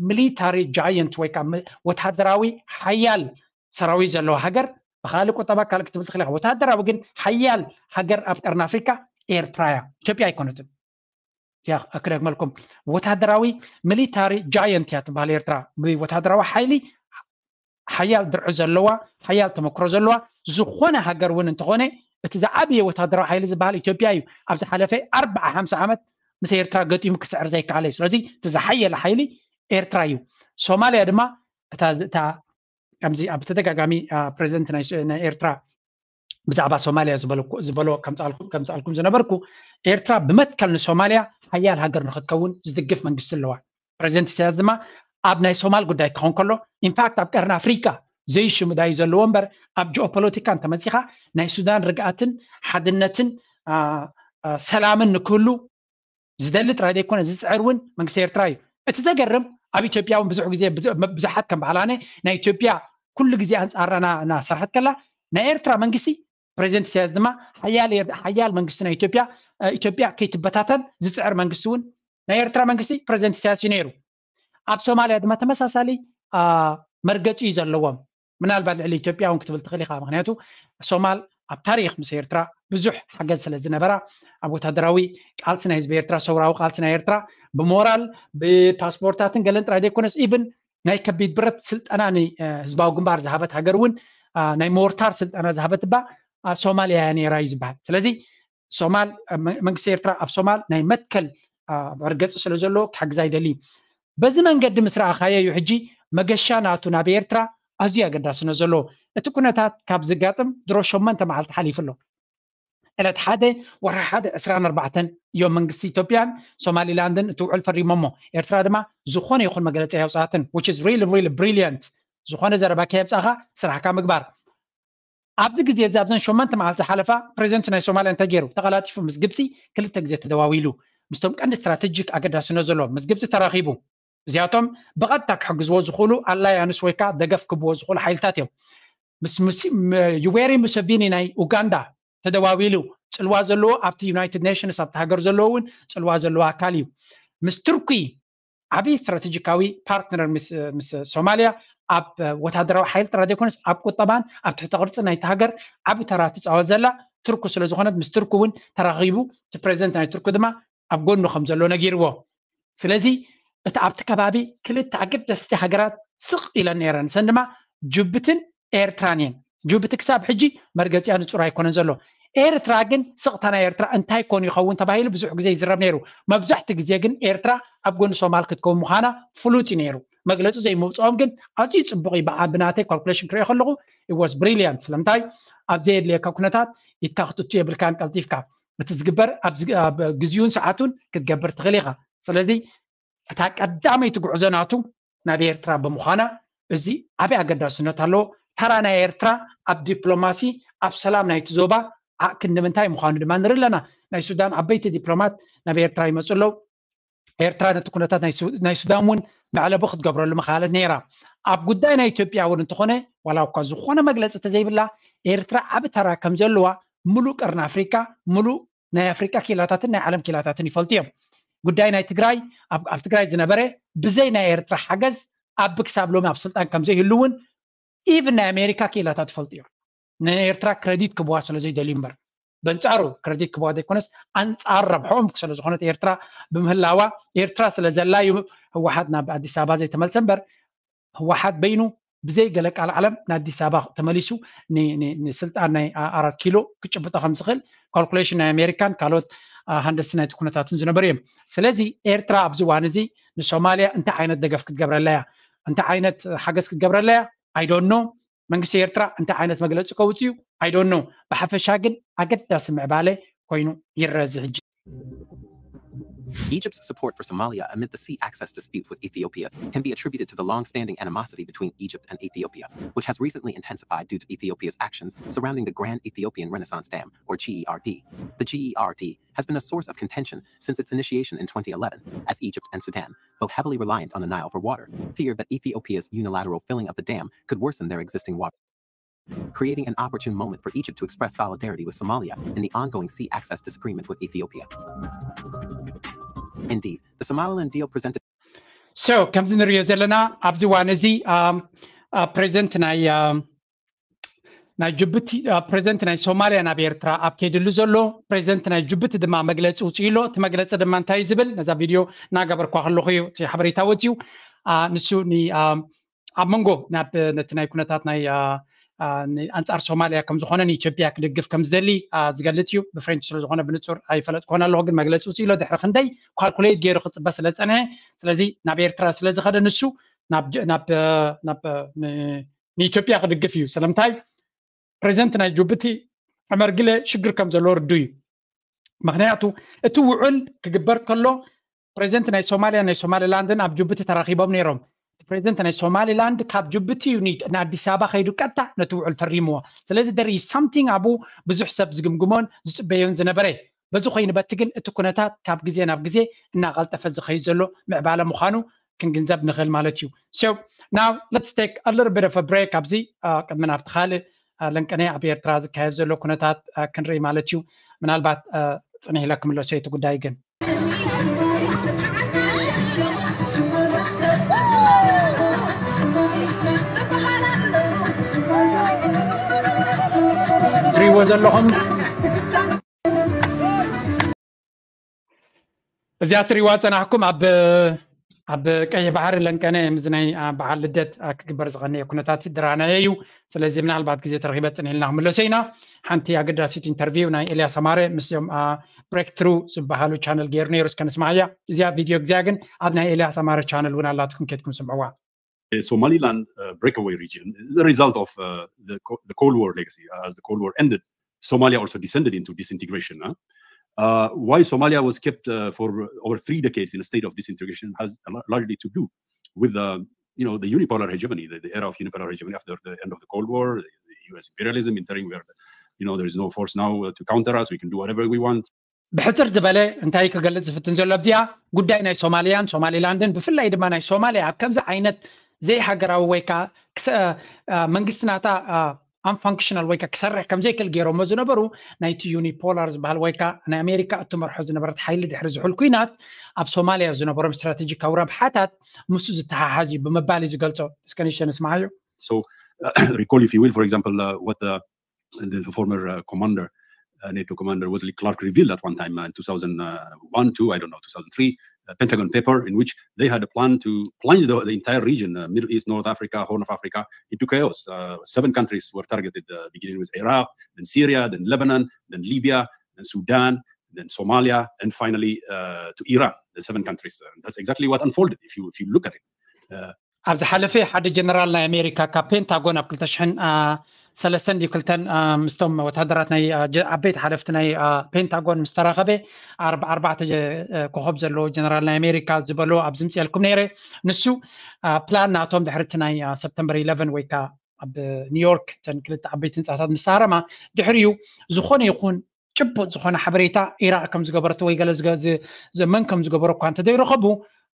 military giant ወይ ከዓ ወታደራዊ ሓያል ሰራዊት ዘለዋ ሃገር ብካልእ ቁጠባ ካልእ ክትብል ትኽእል ኢኻ። ወታደራዊ ግን ሓያል ሃገር ኣብ ቀርኒ ኣፍሪካ ኤርትራ እያ፣ ኢትዮጵያ ኣይኮነትን። እዚኣ ክደግመልኩም፣ ወታደራዊ ሚሊታሪ ጃየንት እያ ትበሃል ኤርትራ። ብወታደራዊ ሓይሊ ሓያል ድርዒ ዘለዋ፣ ሓያል ተመክሮ ዘለዋ ዝኾነ ሃገር እውን እንተኾነ እቲ ዝዓበየ ወታደራዊ ሓይሊ ዝበሃል ኢትዮጵያ እዩ። ኣብ ዝሓለፈ ኣርብዓ ሓምሳ ዓመት ምስ ኤርትራ ገጢሙ ክስዕር ዘይከኣለ እዩ። ስለዚ እቲ ዝሓየለ ሓይሊ ኤርትራ እዩ። ሶማልያ ድማ እታ እታ ከምዚ ኣብ ተደጋጋሚ ፕሬዚደንት ናይ ኤርትራ ብዛዕባ ሶማልያ ዝበሎ ከምፃልኩም ዝነበርኩ ኤርትራ ብመትከል ንሶማልያ ሓያል ሃገር ንክትከውን ዝድግፍ መንግስቲ ኣለዋ። ፕሬዚደንት ኢሳያስ ድማ ኣብ ናይ ሶማል ጉዳይ ክኸውን ከሎ ኢንፋክት ኣብ ቀርኒ ኣፍሪካ ዘይሽምዳዩ ዘለዎ እምበር ኣብ ጂኦፖለቲካ እንተመፂኻ ናይ ሱዳን ርግኣትን ሓድነትን ሰላምን ንክህሉ ዝደሊ ጥራይ ዘይኮነ ዝፅዕር እውን መንግስቲ ኤርትራ እዩ። እቲ ዘገርም ኣብ ኢትዮጵያ እውን ብዙሕ ግዜ ብዙሓት ከም በዓላነ ናይ ኢትዮጵያ ኩሉ ግዜ ኣንፃርና እናሰርሐት ከላ ናይ ኤርትራ መንግስቲ ፕሬዚደንት ኢሳያስ ድማ ሓያል መንግስቲ ናይ ኢትዮጵያ ኢትዮጵያ ከይትበታተን ዝፅዕር መንግስቲ እውን ናይ ኤርትራ መንግስቲ ፕሬዚደንት ኢሳያስ እዩ ነይሩ። ኣብ ሶማልያ ድማ ተመሳሳሊ መርገፂ እዩ ዘለዎም። ምናልባት ልዕሊ ኢትዮጵያ እውን ክትብል ትኽእል ኢኻ። ምክንያቱ ሶማል ኣብ ታሪክ ምስ ኤርትራ ብዙሕ ሓገዝ ስለ ዝነበራ ኣብ ወታደራዊ ቃልሲ ናይ ህዝቢ ኤርትራ ሰውራዊ ቃልሲ ናይ ኤርትራ ብሞራል ብፓስፖርታትን ገለን ጥራይ ዘይኮነስ ኢቭን ናይ ከቢድ ብረት ስልጠና ንህዝባዊ ግንባር ዝሃበት ሃገር እውን ናይ ሞርታር ስልጠና ዝሃበት እባ ሶማልያ እያ ነይራ እዩ ዝበሃል። ስለዚ ሶማል መንግስቲ ኤርትራ ኣብ ሶማል ናይ መትከል መርገፂ ስለ ዘለዎ ክሕግዛ ይደሊ። በዚ መንገዲ ምስ ረኣኻዮ እዩ ሕጂ መገሻ ናቱ ናብ ኤርትራ ኣዝዩ ኣገዳስነት ዘለዎ። እቲ ኩነታት ካብ ዝጋጥም ድሮ ሸሞንተ መዓልቲ ሓሊፉ ኣሎ። ዕለት ሓደ ወርሒ ሓደ ዕስራን ኣርባዕተን እዮም መንግስቲ ኢትዮጵያን ሶማሊላንድን እቲ ውዕል ፈሪሞሞ። ኤርትራ ድማ ዝኾነ ይኹን መግለፂ ኣየውፅኣትን which is really really brilliant። ዝኾነ ዘረባ ከየብፃእኻ ስራሕካ ምግባር። ኣብዚ ግዜ እዚ ኣብዘን ሸሞንተ መዓልቲ ዝሓለፋ ፕሬዚደንት ናይ ሶማልያ እንታይ ገይሩ? ተቐላጢፉ ምስ ግብፂ ክልተ ግዜ ተደዋዊሉ ምስቶም ቀንዲ ስትራቴጂክ ኣገዳስነት ዘለዎም ምስ ግብፂ ተራኺቡ። እዚኣቶም ብቐጥታ ክሕግዝዎ ዝኽእሉ ኣላያንስ ወይ ከዓ ደገፍ ክብዎ ዝኽእሉ ሓይልታት እዮም። ምስ ዩዌሪ ሙሰቪኒ ናይ ኡጋንዳ ተደዋዊሉ ጽልዋ ዘለዎ ኣብቲ ዩናይትድ ኔሽንስ ኣብቲ ሃገር ዘለዎ እውን ጽልዋ ዘለዎ ኣካል እዩ። ምስ ቱርኪ ዓብዪ ስትራቴጂካዊ ፓርትነር ምስ ሶማልያ ኣብ ወታደራዊ ሓይሊ ጥራ ዘይኮነስ ኣብ ቁጠባን ኣብ ትሕቲ ቅርፂ ናይቲ ሃገር ዓብዪ ተራ ትፃወት ዘላ ቱርኩ ስለ ዝኾነት ምስ ቱርኩ እውን ተራኺቡ እቲ ፕሬዚደንት ናይ ቱርኩ ድማ ኣብ ጎኑ ከም ዘሎ ነጊርዎ። ስለዚ እቲ ኣብቲ ከባቢ ክልተ ኣገደስቲ ሃገራት ስቕ ኢለን ነይረን። ንሰን ድማ ጅቡትን ኤርትራን እየን። ጅቡቲ ክሳብ ሕጂ መርገፂኣ ንፁር ኣይኮነን ዘሎ። ኤርትራ ግን ስቕታ ናይ ኤርትራ እንታይ ኮን ይኸውን ተባሂሉ ብዙሕ ግዜ ይዝረብ ነይሩ። መብዛሕቲ ግዜ ግን ኤርትራ ኣብ ጎኒ ሶማል ክትከውን ምዃና ፍሉጥ እዩ ነይሩ። መግለፂ ዘይምውፅኦም ግን ኣዝዩ ፅቡቕ እዩ። ብዓ- ብናተይ ካልኩሌሽን ክሪኦ ከለኹ it was brilliant። ስለምንታይ ኣብ ዘየድልየካ ኩነታት ኢድካ ክትእቱ የብልካን ቀልጢፍካ። እቲ ዝግበር ኣብ ዝ- ኣብ ግዜኡን ሰዓቱን ክትገብር ትኽእል ኢኻ። ስለዚ እታ ቀዳመይቲ ጉዕዞ ናቱ ናብ ኤርትራ ብምዃና እዚ ዓብዪ ኣገዳስነት ኣለዎ። ተራ ናይ ኤርትራ ኣብ ዲፕሎማሲ ኣብ ሰላም ናይቲ ዞባ ዓቕን ንምንታይ ምዃኑ ድማ ንርኢ ኣለና። ናይ ሱዳን ዓበይቲ ዲፕሎማት ናብ ኤርትራ ይመፁ ኣለዉ። ኤርትራ ነቲ ኩነታት ናይ ሱ- ናይ ሱዳን እውን መዕለቢ ክትገብረሉ ምኽኣለት ነይራ። ኣብ ጉዳይ ናይ ኢትዮጵያ እውን እንተኾነ ዋላ እኳ ዝኾነ መግለፂ ተዘይብላ ኤርትራ ዓቢ ተራ ከም ዘለዋ ሙሉእ ቀርኒ ኣፍሪካ ሙሉእ ናይ ኣፍሪካ ክኢላታትን ናይ ዓለም ክኢላታትን ይፈልጡ እዮም። ጉዳይ ናይ ትግራይ ኣብ ኣብ ትግራይ ዝነበረ ብዘይ ናይ ኤርትራ ሓገዝ ኣብ ክሳብ ሎሚ ኣብ ስልጣን ከም ዘይህሉ እውን ኢቭን ናይ ኣሜሪካ ክኢላታት ይፈልጡ እዮም። ንኤርትራ ክረዲት ክብዋ ስለ ዘይደልዩ እምበር በንጻሩ ክረዲት ክብዋ ዘይኮነስ ኣንጻር ረብሖም ስለ ዝኾነት ኤርትራ ብምህላዋ ኤርትራ ስለ ዘላ እዩ ህወሓት ናብ ኣዲስ ኣበባ ዘይተመልሰ እምበር ህወሓት በይኑ ብዘይ ገለ ቃል ዓለም ንኣዲስ ኣበባ ተመሊሱ ን- ን- ንስልጣን ናይ ኣ- ኣራት ኪሎ ክጭብጦ ከም ዝኽእል ካልኩሌሽን ናይ ኣሜሪካን ካልኦት ኣ፣ ሃንደስቲ ናይቲ ኩነታትን ዝነበሩ እዮም። ስለዚ ኤርትራ ኣብዚ እዋን እዚ ንሶማልያ እንታይ ዓይነት ደገፍ ክትገብረላ እያ፣ እንታይ ዓይነት ሓገዝ ክትገብረላ እያ ኣይዶኖ። መንግስቲ ኤርትራ እንታይ ዓይነት መግለፂ ከውፅእ እዩ ኣይዶኖ። ብሓፈሻ ግን ኣገዳሲ ምዕባለ ኮይኑ ይረአ እዚ ሕጂ። Egypt's support for Somalia amid the sea access dispute with Ethiopia can be attributed to the long-standing animosity between Egypt and Ethiopia, which has recently intensified due to Ethiopia's actions surrounding the Grand Ethiopian Renaissance Dam, or G E R D. The G E R D has been a source of contention since its initiation in twenty eleven, as Egypt and Sudan, both heavily reliant on the Nile for water, feared that Ethiopia's unilateral filling of the dam could worsen their existing water. Creating an opportune moment for Egypt to express solidarity with Somalia in the ongoing sea access disagreement with Ethiopia. Indeed, the Somaliland deal presented So ከምዚ ንሪኦ ዘለና ኣብዚ እዋን እዚ ፕሬዚደንት ናይ ናይ ጅቡቲ ፕሬዚደንት ናይ ሶማልያ ናብ ኤርትራ ኣብ ከይድሉ ዘሎ ፕሬዚደንት ናይ ጅቡቲ ድማ መግለፂ ውፅኡ ኣሎ። እቲ መግለፂ ድማ እንታይ ዝብል ነዛ ቪድዮ እናገበርኳ ከለኹ እዩ እቲ ሓበሬታ ወፅዩ። ንሱ ኣብ መንጎ ናብ ነቲ ናይ ኩነታት ናይ ኣንጻር ሶማልያ ከም ዝኾነ ንኢትዮጵያ ክድግፍ ከም ዝደሊ ዝገልጽ እዩ። ብፍሬንች ስለ ዝኾነ ብንጹር ኣይፈለጥኩን ኣለኹ፣ ግን መግለጺ ውፅእ ኢሎ ድሕሪ ክንደይ ካልኩሌት ገይሩ ክጽበ ስለ ዝጸንሐ፣ ስለዚ ናብ ኤርትራ ስለ ዝኸደ ንሱ ናብ ናብ ናብ ንኢትዮጵያ ክድግፍ እዩ። ስለምንታይ ፕሬዚደንት ናይ ጅቡቲ ዑመር ግለ ሽግር ከም ዘለዎ ርዱ እዩ። ምክንያቱ እቲ ውዑል ክግበር ከሎ ፕሬዚደንት ናይ ሶማልያ ናይ ሶማሊላንድን ኣብ ጅቡቲ ተራኺቦም ነይሮም። ፕሬዚደንት ናይ ሶማሊላንድ ካብ ጅቡቲ እዩ ንኣዲስ ኣበባ ከይዱ ቀጥታ ነቲ ውዑል ፈሪምዎ። ስለዚ there is something ኣብኡ ብዙሕ ሰብ ዝግምግሞን ዝፅበዮን ዝነበረ። በዚ ኮይኑ በቲ ግን እቲ ኩነታት ካብ ግዜ ናብ ግዜ እናቐልጠፈ ዝኸይድ ዘሎ ምዕባለ ምዃኑ ክንግንዘብ ንኽእል ማለት እዩ። So now let's take a little bit of a break ኣብዚ ቅድሚ ናብቲ ካልእ ለንቀነ ኣብ ኤርትራ ዝካየድ ዘሎ ኩነታት ክንርኢ ማለት እዩ። ምናልባት ፅንሕ ኢለ ክምለሶ እቲ ጉዳይ ግን ትሪእዎ ዘለኹም እዚኣ ትሪእዋ ፀናሕኩም ኣብ ኣብ ቀይሕ ባሕሪ ለንቀነ ምስ ናይ በዓል ልደት ክግበር ዝቐነየ ኩነታት ድራናየ እዩ። ስለዚ ምናልባት ግዜ ተረኺበ ፅንሕ ኢልና ክምለሶ ኢና። ሓንቲ ኣገዳሲት ኢንተርቪው ናይ ኤልያስ ኣማረ ምስኦም ብሬክ ትሩ ዝበሃሉ ቻነል ገይሩ ነይሩ። እስከ ንስማዓያ። እዚኣ ቪድዮ እዚኣ ግን ኣብ ናይ ኤልያስ ኣማረ ቻነል እውን ኣላትኩም፣ ኬድኩም ስምዕዋ። The Somaliland uh, breakaway region is the result of uh, the, the Cold War legacy. As the Cold War ended, Somalia also descended into disintegration. Huh? Uh, why Somalia was kept uh, for over three decades in a state of disintegration has largely to do with the, you know, the unipolar hegemony, the, the era of unipolar hegemony after the end of the Cold War, the, the U S imperialism entering where, the, you know, there is no force now uh, to counter us. We can do whatever we want. ብሕፅር ዝበለ እንታይ ክገልፅ ዝፍትን ዘሎ ኣብዚኣ ጉዳይ ናይ ሶማልያን ሶማሊላንድን ብፍላይ ድማ ናይ ሶማልያ ኣብ ከምዚ ዓይነት ዘይሃገራዊ ወይ ከዓ መንግስቲ ናታ unfunctional ወይ ከዓ ክሰርሕ ከም ዘይክእል ገይሮሞ ዝነበሩ ናይቲ ዩኒፖላር ዝበሃል ወይ ከዓ ናይ ኣሜሪካ እትመርሖ ዝነበረት ሓይሊ ድሕሪ ዝሑል ኩናት ኣብ ሶማልያ ዝነበሮም ስትራቴጂካዊ ረብሓታት ምስኡ ዝተሓሓዝ እዩ ብምባል እዩ ዝገልጾ። እስከ ንእሽተይ ንስምዓዮ። So, uh, recall, if you will, for example, uh, what the, the former uh, commander, uh, NATO commander Wesley Clark revealed at one time uh, in two thousand one, two, I don't know, two thousand three, uh, Pentagon paper in which they had a plan to plunge the, the entire region, uh, Middle East, North Africa, Horn of Africa, into chaos. Uh, seven countries were targeted, uh, beginning with Iraq, then Syria, then Lebanon, then Libya, then Sudan, then Somalia, and finally uh, to Iran. The seven countries. Uh, that's exactly what unfolded if you if you look at it. Uh, ኣብ ዝሓለፈ ሓደ ጀነራል ናይ ኣሜሪካ ካብ ፔንታጎን ኣብ ክልተ ሽሕን ሰለስተን ድዩ ክልተን ምስቶም ወታደራት ናይ ዓበይቲ ሓለፍቲ ናይ ፔንታጎን ምስ ተራኸበ ኣርባዕተ ኮኸብ ዘለዎ ጀነራል ናይ ኣሜሪካ ዝበሎ ኣብ ዝምፅኤልኩም ነይረ። ንሱ ፕላን ናቶም ድሕርቲ ናይ ሰፕተምበር ኢለቨን ወይ ከዓ ኣብ ኒውዮርክ ተን ክልተ ዓበይቲ ህንፃታት ምስ ተሃረማ ድሕሪኡ ዝኾነ ይኹን ጭቡጥ ዝኾነ ሓበሬታ ኢራቅ ከም ዝገበረቶ ወይ ገለ መን ከም ዝገበሮ እኳ እንተዘይረኸቡ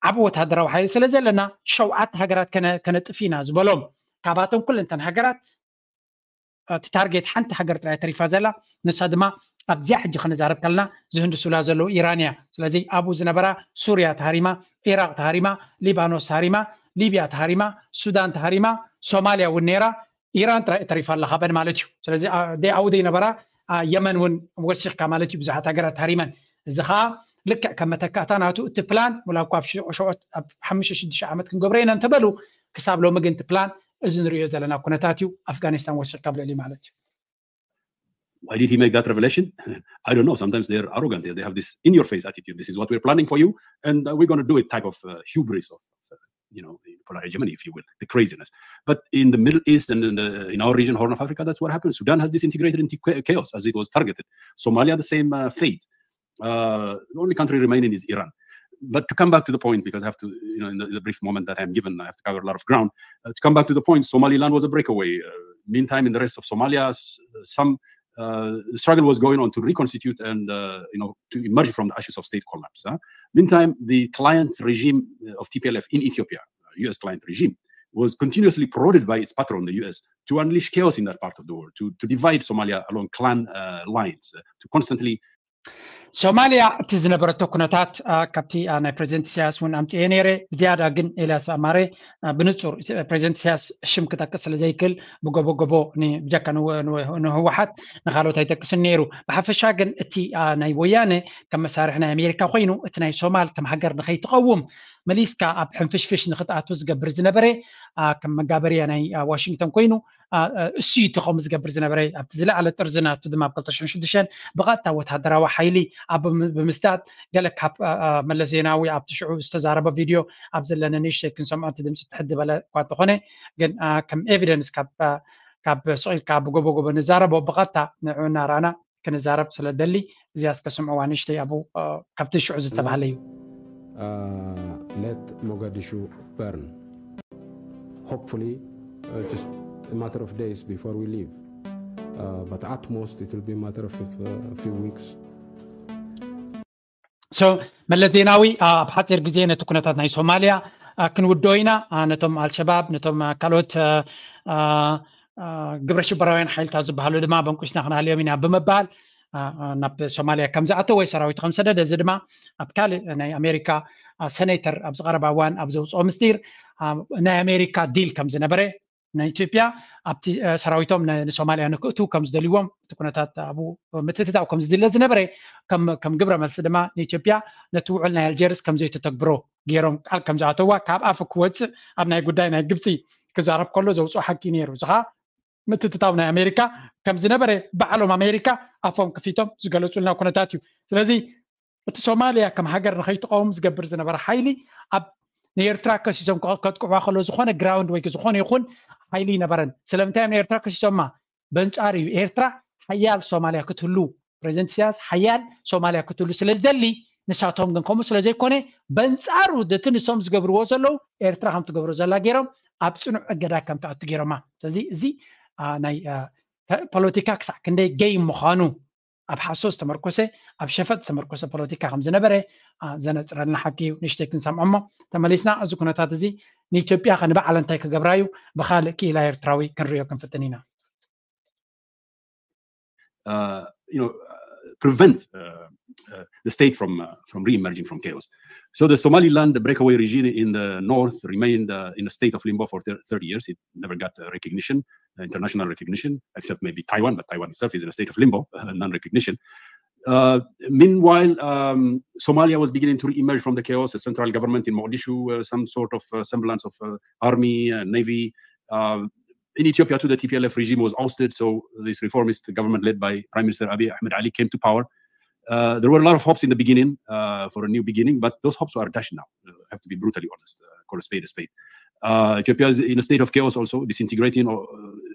ዓብ ወታደራዊ ሓይሊ ስለ ዘለና ሸውዓተ ሃገራት ከነጥፍ ኢና ዝበሎም። ካብኣቶም ኩለንተን ሃገራት እቲ ታርጌት ሓንቲ ሃገር ጥራይ ተሪፋ ዘላ፣ ንሳ ድማ ኣብዚኣ ሕጂ ክንዛረብ ከለና ዝህንድሱላ ዘለዉ ኢራን እያ። ስለዚ ኣብኡ ዝነበራ ሱርያ ተሃሪማ፣ ኢራቅ ተሃሪማ፣ ሊባኖስ ተሃሪማ፣ ሊብያ ተሃሪማ፣ ሱዳን ተሃሪማ፣ ሶማልያ እውን ነይራ። ኢራን ጥራይ ተሪፋ ኣላ ካበን ማለት እዩ። ስለዚ ኣብኡ ዘይነበራ የመን እውን ወሲኽካ ማለት እዩ። ብዙሓት ሃገራት ተሃሪመን። እዚ ከዓ ልክዕ ከም መተካእታ ናቱ እቲ ፕላን ሙላ እኳ ኣብ ሓሙሽተ ሽዱሽተ ዓመት ክንገብሮ ኢና እንተበሉ ክሳብ ሎሚ ግን እቲ ፕላን እዚ ንሪኦ ዘለና ኩነታት እዩ። ኣፍጋኒስታን ወሲኽካ ኣብ ልዕሊ ማለት እዩ። Why did he make that revelation? I don't know. Sometimes they're arrogant. They have this in-your-face attitude. This is what we're planning for you, and uh, we're going to do it type of uh, hubris of, of uh, you know, the polar hegemony, if you will, the craziness. But in the Middle East and in, the, in our region, Horn of Africa, that's what happened. Sudan has disintegrated into chaos as it was targeted. Somalia, the same uh, fate. Uh, the only country remaining is Iran. But to come back to the point, because I have to, you know, in the, in the brief moment that I'm given, I have to cover a lot of ground. Uh, to come back to the point, Somaliland was a breakaway. Uh, meantime, in the rest of Somalia, some uh, the struggle was going on to reconstitute and uh, you know, to emerge from the ashes of state collapse. Huh? Meantime, the client regime of T P L F in Ethiopia, U S client regime, was continuously prodded by its patron, the U S, to unleash chaos in that part of the world, to, to divide Somalia along clan uh, lines, uh, to constantly ሶማልያ እቲ ዝነበረቶ ኩነታት ካብቲ ናይ ፕሬዚደንት ኢሳያስ እውን ኣምፅኤ ነይረ። ብዝያዳ ግን ኤልያስ ኣማረ ብንፁር ፕሬዚደንት ኢሳያስ ሽም ክጠቅስ ስለ ዘይክእል ብጎቦ ጎቦ ብጀካ ንህወሓት ንካልኦት ኣይጠቅስን ነይሩ። ብሓፈሻ ግን እቲ ናይ ወያነ ከም መሳርሒ ናይ ኣሜሪካ ኮይኑ እቲ ናይ ሶማል ከም ሃገር ንከይትቀውም መሊስካ ኣብ ሕንፍሽፍሽ ንክትኣቱ ዝገብር ዝነበረ ከም መጋበርያ ናይ ዋሽንግተን ኮይኑ እሱ እዩ እቲ ከምኡ ዝገብር ዝነበረ። ኣብቲ ዝለዓለ ጥርዚ ናቱ ድማ ኣብ ክልተ ሽሕን ሽዱሽተን ብቐጥታ ወታደራዊ ሓይሊ ኣብ ብምስዳድ ገለ ካብ መለስ ዜናዊ ኣብቲ ሽዑ ዝተዛረበ ቪድዮ ኣብ ዘለነ ንእሽተይ ክንሰምዖ እቲ ድምፂ ትሕት ዝበለ እኳ እንተኾነ ግን ከም ኤቪደንስ ካብ ስቕ ኢልካ ብጎቦ ጎቦ ንዛረቦ ብቐጥታ ንዑ እናረኣና ክንዛረብ ስለ ደሊ እዚኣ እስከ ስምዕዋ ንእሽተይ ኣብኡ ካብቲ ሽዑ ዝተባህለ እዩ። Let Mogadishu burn. Hopefully, uh, just a matter of days before we leave. Uh, but at most, it will be a matter of uh, a few weeks. So መለስ ዜናዊ ኣብ ሓፂር ግዜ ነቲ ኩነታት ናይ ሶማልያ ክንውድኦ ኢና፣ ነቶም ኣልሸባብ ነቶም ካልኦት ግብረ ሽበራውያን ሓይልታት ዝበሃሉ ድማ በንቁስና ክንሃልዮም ኢና ብምባል ናብ ሶማልያ ከም ዝኣተወ ወይ ሰራዊት ከም ሰደደ፣ እዚ ድማ ኣብ ካልእ ናይ ኣሜሪካ ሰኔተር ኣብ ዝቐረባ እዋን ኣብ ዘውፅኦ ምስጢር ናይ ኣሜሪካ ዲል ከም ዝነበረ ናይ ኢትዮጵያ ኣብቲ ሰራዊቶም ንሶማልያ ንክእቱ ከም ዝደልዎም እቲ ኩነታት ኣብኡ ምትእትታው ከም ዝድለ ዝነበረ ከም ግብረ መልሲ ድማ ንኢትዮጵያ ነቲ ውዕል ናይ ኣልጀርስ ከም ዘይተተግብሮ ገይሮም ቃል ከም ዝኣተዋ ካብ ኣፉ ክወፅእ ኣብ ናይ ጉዳይ ናይ ግብፂ ክዛረብ ከሎ ዘውፅኦ ሓቂ ነይሩ። እዚ ከዓ ምትእትታው ናይ ኣሜሪካ ከም ዝነበረ ባዕሎም ኣሜሪካ ኣፎም ክፊቶም ዝገለፁልና ኩነታት እዩ። ስለዚ እቲ ሶማልያ ከም ሃገር ንኸይትቐውም ዝገብር ዝነበረ ሓይሊ ኣብ ንኤርትራ ከሲሶም ከጥቅዕዋ ከሎ ዝኾነ ግራውንድ ወይ ዝኾነ ይኹን ሓይሊ ይነበረን። ስለምንታይ እዮም ንኤርትራ ከሲሶማ? በንጻር እዩ። ኤርትራ ሓያል ሶማልያ ክትህሉ ፕሬዚደንት ኢሳያስ ሓያል ሶማልያ ክትህሉ ስለ ዝደሊ ንሳቶም ግን ከምኡ ስለ ዘይኮነ በንጻሩ እቲ ንሶም ዝገብርዎ ዘለዉ ኤርትራ ከም ትገብሮ ዘላ ገይሮም ኣብ ጽኑዕ እገዳ ከም ትኣቱ ገይሮማ። ስለዚ እዚ ናይ ፖለቲካ ክሳዕ ክንደይ ገይ ምዃኑ ኣብ ሓሶት ዝተመርኮሰ ኣብ ሸፈጥ ዝተመርኮሰ ፖለቲካ ከም ዝነበረ ዘነፅረልና ሓቂ እዩ። ንእሽተይ ክንሰምዖ እሞ ተመሊስና እዚ ኩነታት እዚ ንኢትዮጵያ ከ ንባዕላ እንታይ ክገብራ እዩ ብካልእ ክኢላ ኤርትራዊ ክንሪኦ ክንፍትን ኢና። uh, you know, uh, prevent uh, uh, the state from uh, from re-emerging from chaos. So the Somaliland, the breakaway regime in the north, remained uh, in a state of limbo for thir- thirty years. It never got uh, recognition, uh, international recognition, except maybe Taiwan, but Taiwan itself is in a state of limbo, uh, non-recognition. Uh, meanwhile, um, Somalia was beginning to re-emerge from the chaos, a central government in Mogadishu, uh, some sort of uh, semblance of uh, army, uh, navy. Uh, in Ethiopia, too, the T P L F regime was ousted, so this reformist government led by Prime Minister Abiy Ahmed Ali came to power. Uh, there were a lot of hopes in the beginning uh, for a new beginning, but those hopes are dashed now. Uh, I have to be brutally honest, uh, call a spade a spade. Uh, Ethiopia is in a state of chaos, also disintegrating uh,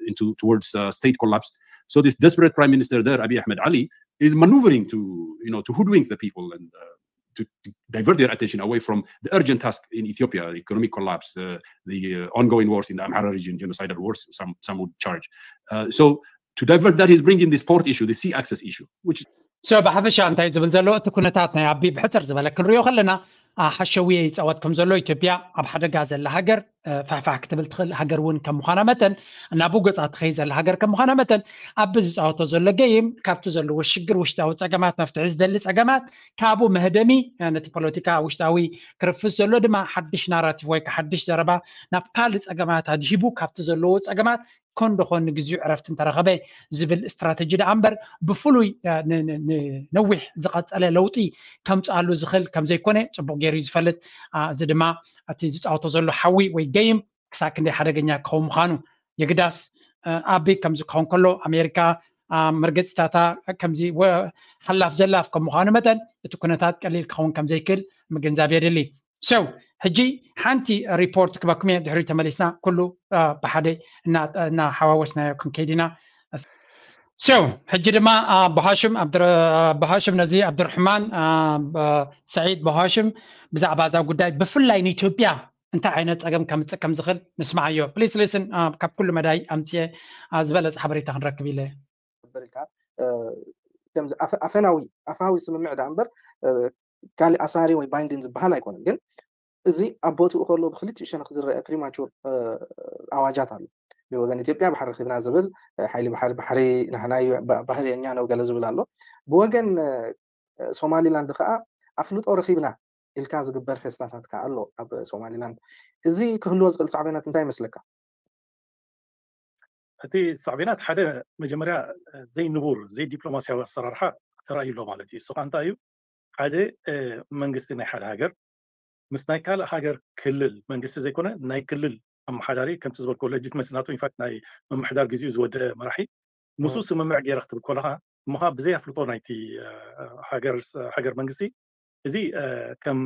into towards uh, state collapse. So this desperate prime minister there, Abiy Ahmed Ali, is maneuvering to you know to hoodwink the people and uh, to, to divert their attention away from the urgent task in Ethiopia, the economic collapse, uh, the uh, ongoing wars in the Amhara region, genocidal wars, some some would charge. Uh, so to divert that, he's bringing this port issue, the sea access issue, which so ብሓፈሻ እንታይ ዝብል ዘሎ እቲ ኩነታት ናይ ኣቢ ብሕፅር ዝበለ ክንሪኦ ከለና ሓሸውየ ይፃወት ከም ዘሎ ኢትዮጵያ ኣብ ሓደጋ ዘላ ሃገር ፋሕፋሕ ክትብል ትኽእል ሃገር እውን ከም ምዃና መጠን እናቡ ገፃ ትኸይ ዘላ ሃገር ከም ምዃና መጠን ኣብ ዝፃወቶ ዘሎ ገይም ካብቲ ዘለዎ ሽግር ውሽጣዊ ፀገማት መፍትሒ ዝደሊ ፀገማት ካብኡ መህደሚ ነቲ ፖለቲካ ውሽጣዊ ክርፍስ ዘሎ ድማ ሓድሽ ናራቲቭ ወይ ሓድሽ ዘረባ ናብ ካልእ ፀገማት ኣድሂቡ ካብቲ ዘለዎ ፀገማት ኮንዶ ኮን ንግዚኡ ዕረፍቲ እንተረኸበ ዝብል ስትራተጂ ደኣ እምበር ብፍሉይ ነዊሕ ዝቐፀለ ለውጢ ከምፅኣሉ ዝኽእል ከምዘይኮነ ፅቡቕ ገይሩ እዩ ዝፈልጥ። እዚ ድማ እቲ ዝፃወቶ ዘሎ ሓዊ ወይ ገይም ክሳብ ክንደይ ሓደገኛ ክኸውን ምዃኑ የግዳስ ኣቢ ከምዚ ክኸውን ከሎ ኣሜሪካ መርገፂታታ ከምዚ ሓላፍ ዘላፍ ከም ምዃኑ መጠን እቲ ኩነታት ቀሊል ክኸውን ከምዘይክእል ምግንዛብ የድሊ። So ሕጂ ሓንቲ ሪፖርት ክበኩም እየ ድሕሪ ተመሊስና ኩሉ ብሓደ እናሓዋወስናዮ ክንከይድ ኢና። So ሕጂ ድማ ኣቦሃሽም ኣቦሃሽም ነዚ ኣብድርሕማን ሰዒድ ቦሃሽም ብዛዕባ እዛ ጉዳይ ብፍላይ ንኢትዮጵያ እንታይ ዓይነት ፀገም ከምፅእ ከም ዝኽእል ንስማዓዮ please listen። ካብ ኩሉ መዳይ ኣምፅየ ዝበለፀ ሓበሬታ ክንረክብ ኢለ ነበር ኢልካ ከምዚ ኣፈናዊ ኣፋዊ ስምምዕ ዳ እምበር ካልእ ኣሳሪ ወይ ባይንዲን ዝበሃል ኣይኮነን። ግን እዚ ኣብ ቦትኡ ከሎ ብክልቲኡ ሸነኽ ዝረአ ፕሪማቹር ኣዋጃት ኣሎ። ብወገን ኢትዮጵያ ባሕሪ ረኺብና ዝብል ሓይሊ ባሕሪ ባሕሪ ናሕና እዩ ባህሪ የኛ ነው ገለ ዝብል ኣሎ። ብወገን ሶማሊላንድ ከዓ ኣፍልጦ ረኺብና ኢልካ ዝግበር ፌስታታት ከዓ ኣሎ ኣብ ሶማሊላንድ። እዚ ክህልዎ ዝኽእል ሳዕቤናት እንታይ ይመስለካ? እቲ ሳዕቤናት ሓደ መጀመርያ ዘይንቡር ዘይዲፕሎማሲያዊ ኣሰራርሓ ተራእዩ ኣሎ ማለት እዩ። እሱ ከዓ እንታይ እዩ? ሓደ መንግስቲ ናይ ሓደ ሃገር ምስ ናይ ካልእ ሃገር ክልል መንግስቲ ዘይኮነ ናይ ክልል ኣመሓዳሪ ከምቲ ዝበልኮ ሌጂትመሲ ናቱ ኢንፋክት ናይ ምምሕዳር ግዜኡ ዝወደአ መራሒ ምስኡ ስምምዕ ገይረ ክትብል ከለካ እሞ ከዓ ብዘይ ኣፍልጦ ናይቲ ሃገር መንግስቲ እዚ ከም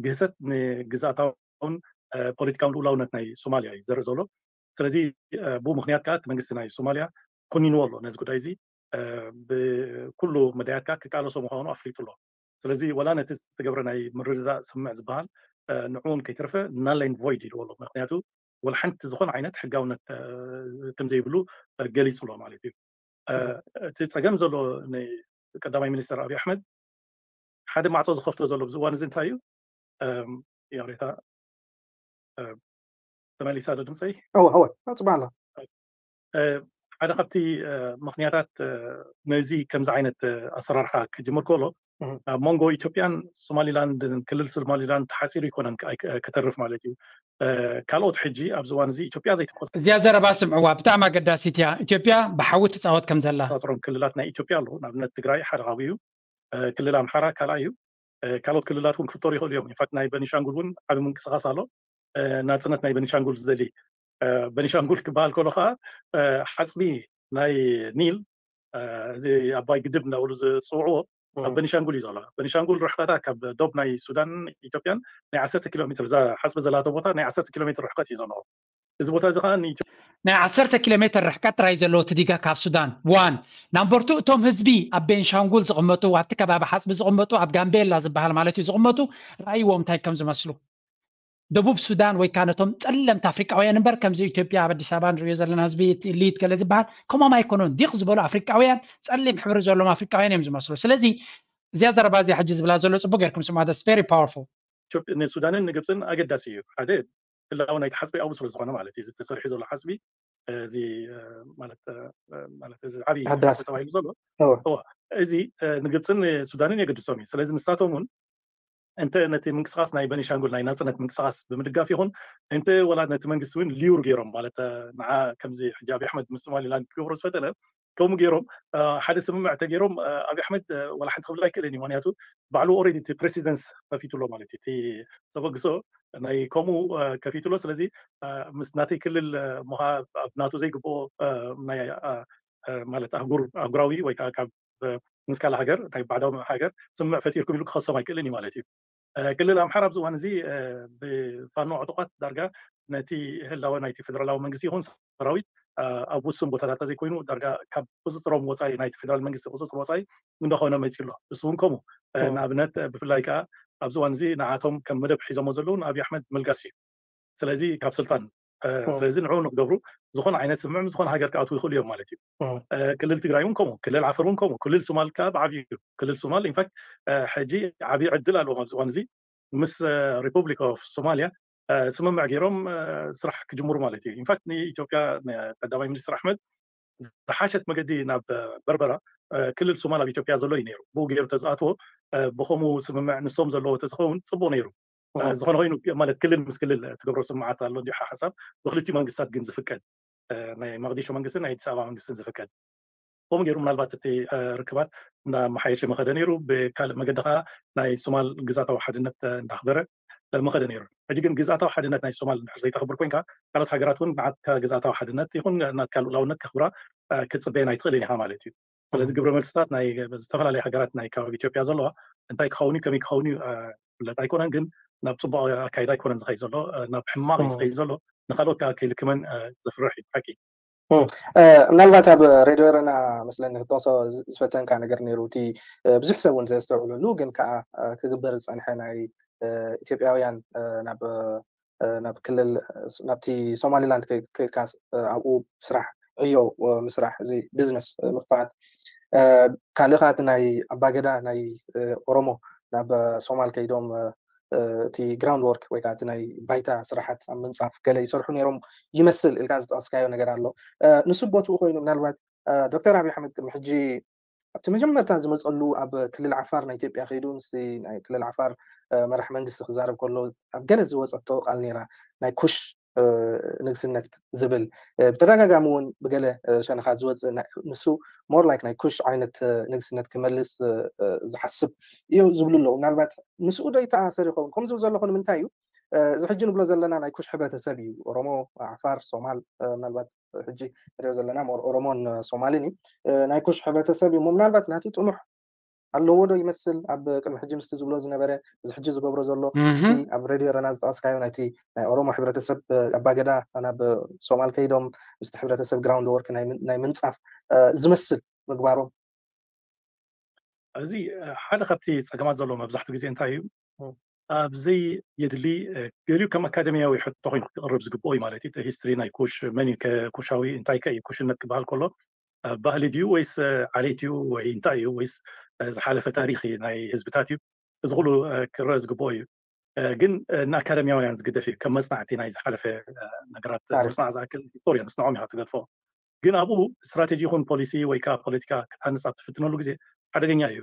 ግህሰት ንግዝኣታውን ፖለቲካውን ልኡላውነት ናይ ሶማልያ እዩ ዘርኢ ዘሎ። ስለዚ ብኡ ምክንያት ከዓ እቲ መንግስቲ ናይ ሶማልያ ኮኒንዎ ኣሎ ነዚ ጉዳይ እዚ ብኩሉ መዳያት ከዓ ክቃለሶ ምዃኑ ኣፍሊጡ ኣሎ። ስለዚ ወላ ነቲ ዝተገብረ ናይ ምርድዳእ ስምምዕ ዝበሃል ንዕኡ እውን ከይተረፈ null and void ኢልዎ ኣሎ። ምክንያቱ ወላ ሓንቲ ዝኾነ ዓይነት ሕጋውነት ከምዘይብሉ ገሊፁ ኣሎ ማለት እዩ። እቲ ፀገም ዘሎ ንቀዳማይ ሚኒስትር ኣብይ ኣሕመድ ሓደ ማዕፆ ዝኸፍቶ ዘሎ ኣብዚ እዋን እዚ እንታይ እዩ? ያሬታ ተመሊሳ ዶ ድምፀይ? እወ እወ ኣፅባ ኣላ። ሓደ ካብቲ ምክንያታት ነዚ ከምዚ ዓይነት ኣሰራርሓ ክጅምር ከሎ ኣብ መንጎ ኢትዮጵያን ሶማሊላንድን ክልል ሶማሊላንድ ተሓፂሩ ይኮነን ከተርፍ ማለት እዩ። ካልኦት ሕጂ ኣብዚ እዋን እዚ ኢትዮጵያ ዘይተቆፃ እዚኣ ዘረባ ስምዕዋ ብጣዕሚ ኣገዳሲት እያ። ኢትዮጵያ ብሓዊ ትፃወት ከም ዘላ ተቆፃፅሮም ክልላት ናይ ኢትዮጵያ ኣለዉ። ንኣብነት ትግራይ ሓደ ካብኡ እዩ። ክልል ኣምሓራ ካልኣይ እዩ። ካልኦት ክልላት እውን ክፍጠሩ ይኽእሉ እዮም። ኢንፋክት ናይ በኒሻንጉል እውን ዓቢ ምንቅስቃስ ኣሎ። ናፅነት ናይ በኒሻንጉል ዝደሊ በኒሻንጉል ክበሃል ከሎ ከዓ ሓፅቢ ናይ ኒል እዚ ኣባይ ግድብ እናበሉ ዝፅውዕዎ ኣብ በኒሻንጉል እዩ ዘሎ። በኒሻንጉል ርሕቀታ ካብ ዶብ ናይ ሱዳን ኢትዮጵያን ናይ ዓሰርተ ኪሎ ሜትር እዛ ሓፅቢ ዘላቶ ቦታ ናይ ዓሰርተ ኪሎ ሜትር ርሕቀት እዩ ዘለዎ። እዚ ቦታ እዚ ከዓ ናይ ዓሰርተ ኪሎ ሜትር ርሕቀት ጥራይ ዘለዎ እቲ ዲጋ ካብ ሱዳን ዋን ናምበርቱ እቶም ህዝቢ ኣብ ቤንሻንጉል ዝቕመጡ ኣብቲ ከባቢ ሓፅቢ ዝቕመጡ ኣብ ጋምቤላ ዝበሃል ማለት እዩ ዝቕመጡ ራእይዎም እንታይ ከም ዝመስሉ ደቡብ ሱዳን ወይ ከዓ ነቶም ፀለምቲ ኣፍሪቃውያን እምበር ከምዚ ኢትዮጵያ ኣብ ኣዲስ ኣበባ ንሪኦ ዘለና ህዝቢ ኢሊት ገለ ዝበሃል ከምኦም ኣይኮኑን። ዲቕ ዝበሉ ኣፍሪቃውያን ፀሊም ሕብሪ ዘለዎም ኣፍሪቃውያን እዮም ዝመስሉ። ስለዚ እዚኣ ዘረባ እዚኣ ሕጂ ዝብላ ዘሎ ፅቡቅ ጌርኩም ስማ that's very powerful። ንሱዳንን ንግብፅን ኣገዳሲ እዩ። ሓደ ክልላዊ ናይቲ ሓፅቢ ኣብኡ ስለ ዝኾነ ማለት እዩ ተሰሪሑ ዘሎ ሓፅቢ እዚ ማለት ማለት እዚ ዓብዪ ህዳሰ። ተባሂሉ ዘሎ እወ። እወ፣ እዚ ንግብፅን ሱዳንን የገድሶም እዩ። ስለዚ ንሳቶም እውን እንተ ነቲ ምንቅስቃስ ናይ በኒሻንጉል ናይ ናፅነት ምንቅስቃስ ብምድጋፍ ይኹን እንተ ወላ ነቲ መንግስቲ እውን ሊዩር ገይሮም ማለት ንዓ ከምዚ ሕጂ ኣብይ ኣሕመድ ምስ ሶማሊላንድ ክገብሮ ዝፈተነ ከምኡ ገይሮም ሓደ ስምምዕ ተገይሮም ኣብይ ኣሕመድ ወላ ሓንቲ ክብል ኣይክእልን እዩ። ምክንያቱ ባዕሉ ኦልሬዲ እቲ ፕሬሲደንስ ከፊቱ ኣሎ ማለት እዩ። እቲ ተበግሶ ናይ ከምኡ ከፊቱ ኣሎ። ስለዚ ምስ ናተይ ክልል ምሃብ ኣብ ናቱ ዘይግብኦ ናይ ማለት ኣህጉር ኣህጉራዊ ወይ ከዓ ካብ ምስ ካልእ ሃገር ናይ ባዕዳዊ ሃገር ስምምዕ ፈጢርኩም ኢሉ ክኸሶም ኣይክእልን እዩ ማለት እዩ። ክልል ኣምሓራ ኣብዚ እዋን እዚ ብፋኖ ዕጡቓት ዳርጋ ነቲ ህላወ ናይቲ ፌደራላዊ መንግስቲ ይኹን ሰራዊት ኣብ ውሱን ቦታታት ዘይኮይኑ ዳርጋ ካብ ቁፅፅሮም ወፃኢ ናይቲ ፌደራል መንግስቲ ቁፅፅር ወፃኢ እንዳኾነ መፂኡ ኣሎ። እሱ እውን ከምኡ ንኣብነት ብፍላይ ከዓ ኣብዚ እዋን እዚ ንዓቶም ከም መደብ ሒዞሞ ዘለዉ ንኣብይ ኣሕመድ ምልጋስ እዩ። ስለዚ ካብ ስልጣን ስለዚ ንዕኡ ንክገብሩ ዝኾነ ዓይነት ስምምዕ ዝኾነ ሃገር ክኣትዉ ይኽእሉ እዮም ማለት እዩ። ክልል ትግራይ እውን ከምኡ፣ ክልል ዓፈር እውን ከምኡ፣ ክልል ሶማል ከዓ ብዓብዩ እዩ። ክልል ሶማል ኢንፋክት ሕጂ ዓብዪ ዕድል ኣለዎም ኣብዚ እዋን እዚ ምስ ሪፐብሊክ ኦፍ ሶማሊያ ስምምዕ ገይሮም ስራሕ ክጅምሩ ማለት እዩ። ኢንፋክት ንኢትዮጵያ ቀዳማይ ሚኒስትር ኣሕመድ ዝሓሸት መገዲ ናብ በርበራ ክልል ሶማል ኣብ ኢትዮጵያ ዘሎ እዩ ነይሩ። ብኡ ገይሩ ተዝኣትዎ ብኸምኡ ስምምዕ ንሶም ዘለዎ ተዝኸውን ፅቡቅ ነይሩ። ዝኾነ ኮይኑ ማለት ክልል ምስ ክልል ትገብሮ ስምምዓት ኣሎ እንዲዩ ሓሳብ ብክልቲኡ መንግስታት ግን ዝፍቀድ ናይ መቅዲሾ መንግስትን ናይ ኣዲስ ኣበባ መንግስትን ዝፍቀድ ከምኡ ገይሩ ምናልባት እቲ ርክባት እንዳመሓየሸ መኸደ ነይሩ። ብካልእ መገዲ ከዓ ናይ ሶማል ግዛታዊ ሓድነት እንዳኽበረ መኸደ ነይሩ። ሕጂ ግን ግዛታዊ ሓድነት ናይ ሶማል እንድሕር ዘይተኽብር ኮይንካ ካልኦት ሃገራት እውን ናትካ ግዛታዊ ሓድነት ይኹን ናትካ ልኡላውነት ከኽብራ ክትፅበየን ኣይትኽእልን ኢኻ ማለት እዩ። ስለዚ ግብረ መልስታት ናይ ዝተፈላለዩ ሃገራት ናይ ከባቢ ኢትዮጵያ ዘለዋ እንታይ ክኸውን እዩ ከመይ ክኸውን እዩ ዝፍለጥ ኣይኮነን። ግን ናብ ፅቡቅ ኣካይዳ ኣይኮነን ዝኸይ ዘሎ ናብ ሕማቅ እዩ ዝኸይ ዘሎ። ንካልኦት ከዓ ከይልክመን ዘፍርሕ እዩ ሓቂ። ምናልባት ኣብ ሬድዮ ኤረና መስለኒ ክትጠቅሶ ዝፈተንካ ነገር ነይሩ። እቲ ብዙሕ ሰብ እውን ዘስተውዕለሉ ግን ከዓ ክግበር ዝፀንሐ ናይ ኢትዮጵያውያን ናብ ናብ ክልል ናብቲ ሶማሊላንድ ከይድካ ኣብኡ ስራሕ ዕዮ ምስራሕ እዚ ቢዝነስ ምክፋት ካልእ ከዓ እቲ ናይ ኣባገዳ ናይ ኦሮሞ ናብ ሶማል ከይዶም እቲ ግራውንድ ወርክ ወይ ከዓ እቲ ናይ ባይታ ስራሓት ኣብ ምንፃፍ ገለ ይሰርሑ ነይሮም ይመስል ኢልካ ዝጠቀስካዮ ነገር ኣሎ። ንሱ ቦትኡ ኮይኑ ምናልባት ዶክተር ኣብይ ኣሕመድ ቅድሚ ሕጂ ኣብቲ መጀመርታ ዝመፀሉ ኣብ ክልል ዓፋር ናይ ኢትዮጵያ ከይዱ ምስቲ ናይ ክልል ዓፋር መራሕ መንግስቲ ክዛረብ ከሎ ኣብ ገለ ዝወፀቶ ቃል ነይራ ናይ ኩሽ ንግስነት ዝብል ብተደጋጋሚ እውን ብገለ ሸነኻት ዝወፅእ ንሱ ሞር ላይክ ናይ ኩሽ ዓይነት ንግስነት ክመልስ ዝሓስብ እዩ ዝብሉ ኣለዉ። ምናልባት ምስኡ ዶ ይተኣሳሰር ይኸውን? ከምዚ ዝብል ዘለኹ ንምንታይ እዩ እዚ ሕጂ ንብሎ ዘለና ናይ ኩሽ ሕብረተሰብ እዩ። ኦሮሞ፣ ዓፋር፣ ሶማል ምናልባት ሕጂ ንሪኦ ዘለና ኦሮሞን ሶማልን እዩ። ናይ ኩሽ ሕብረተሰብ እዩ። ምናልባት ናቱ ጥሙሕ ኣለዎ ዶ ይመስል? ኣብ ቅድሚ ሕጂ ምስቲ ዝብሎ ዝነበረ እዚ ሕጂ ዝገብሮ ዘሎ ናይ ኦሮሞ ሕብረተሰብ ኣባገዳ ናብ ሶማል ከይዶም ምስቲ ሕብረተሰብ ግራውንድ ወርክ ናይ ምንፃፍ ዝመስል ምግባሮም እዚ ሓደ ካብቲ ፀገማት ዘሎ መብዛሕትኡ ግዜ እንታይ እዩ ኣብ ዘይየድሊ ገሊኡ ከም ኣካደሚያዊ ሕቶ ኮይኑ ክቅርብ ዝግብኦ እዩ ማለት እዩ። ሂስትሪ ናይ ኩሽ መን እዩ ኩሻዊ እንታይ ከ እዩ ኩሽነት ክበሃል ከሎ ባህሊ ድዩ ወይስ ዓሌት እዩ ወይ እንታይ እዩ ወይስ ዝሓለፈ ታሪክ ናይ ህዝብታት እዩ እዚ ኩሉ ክረአ ዝግብኦ እዩ። ግን ንኣካደሚያውያን ዝግደፍ እዩ ከም መፅናዕቲ ናይ ዝሓለፈ ነገራት ምፅናዕ ዝኣክል ሂስቶሪያንስ ንዖም ኢካ ትገድፎ። ግን ኣብኡ ስትራቴጂ ይኹን ፖሊሲ ወይ ከዓ ፖለቲካ ክትሃንፅ ኣብ ትፍትነሉ ግዜ ሓደገኛ እዩ።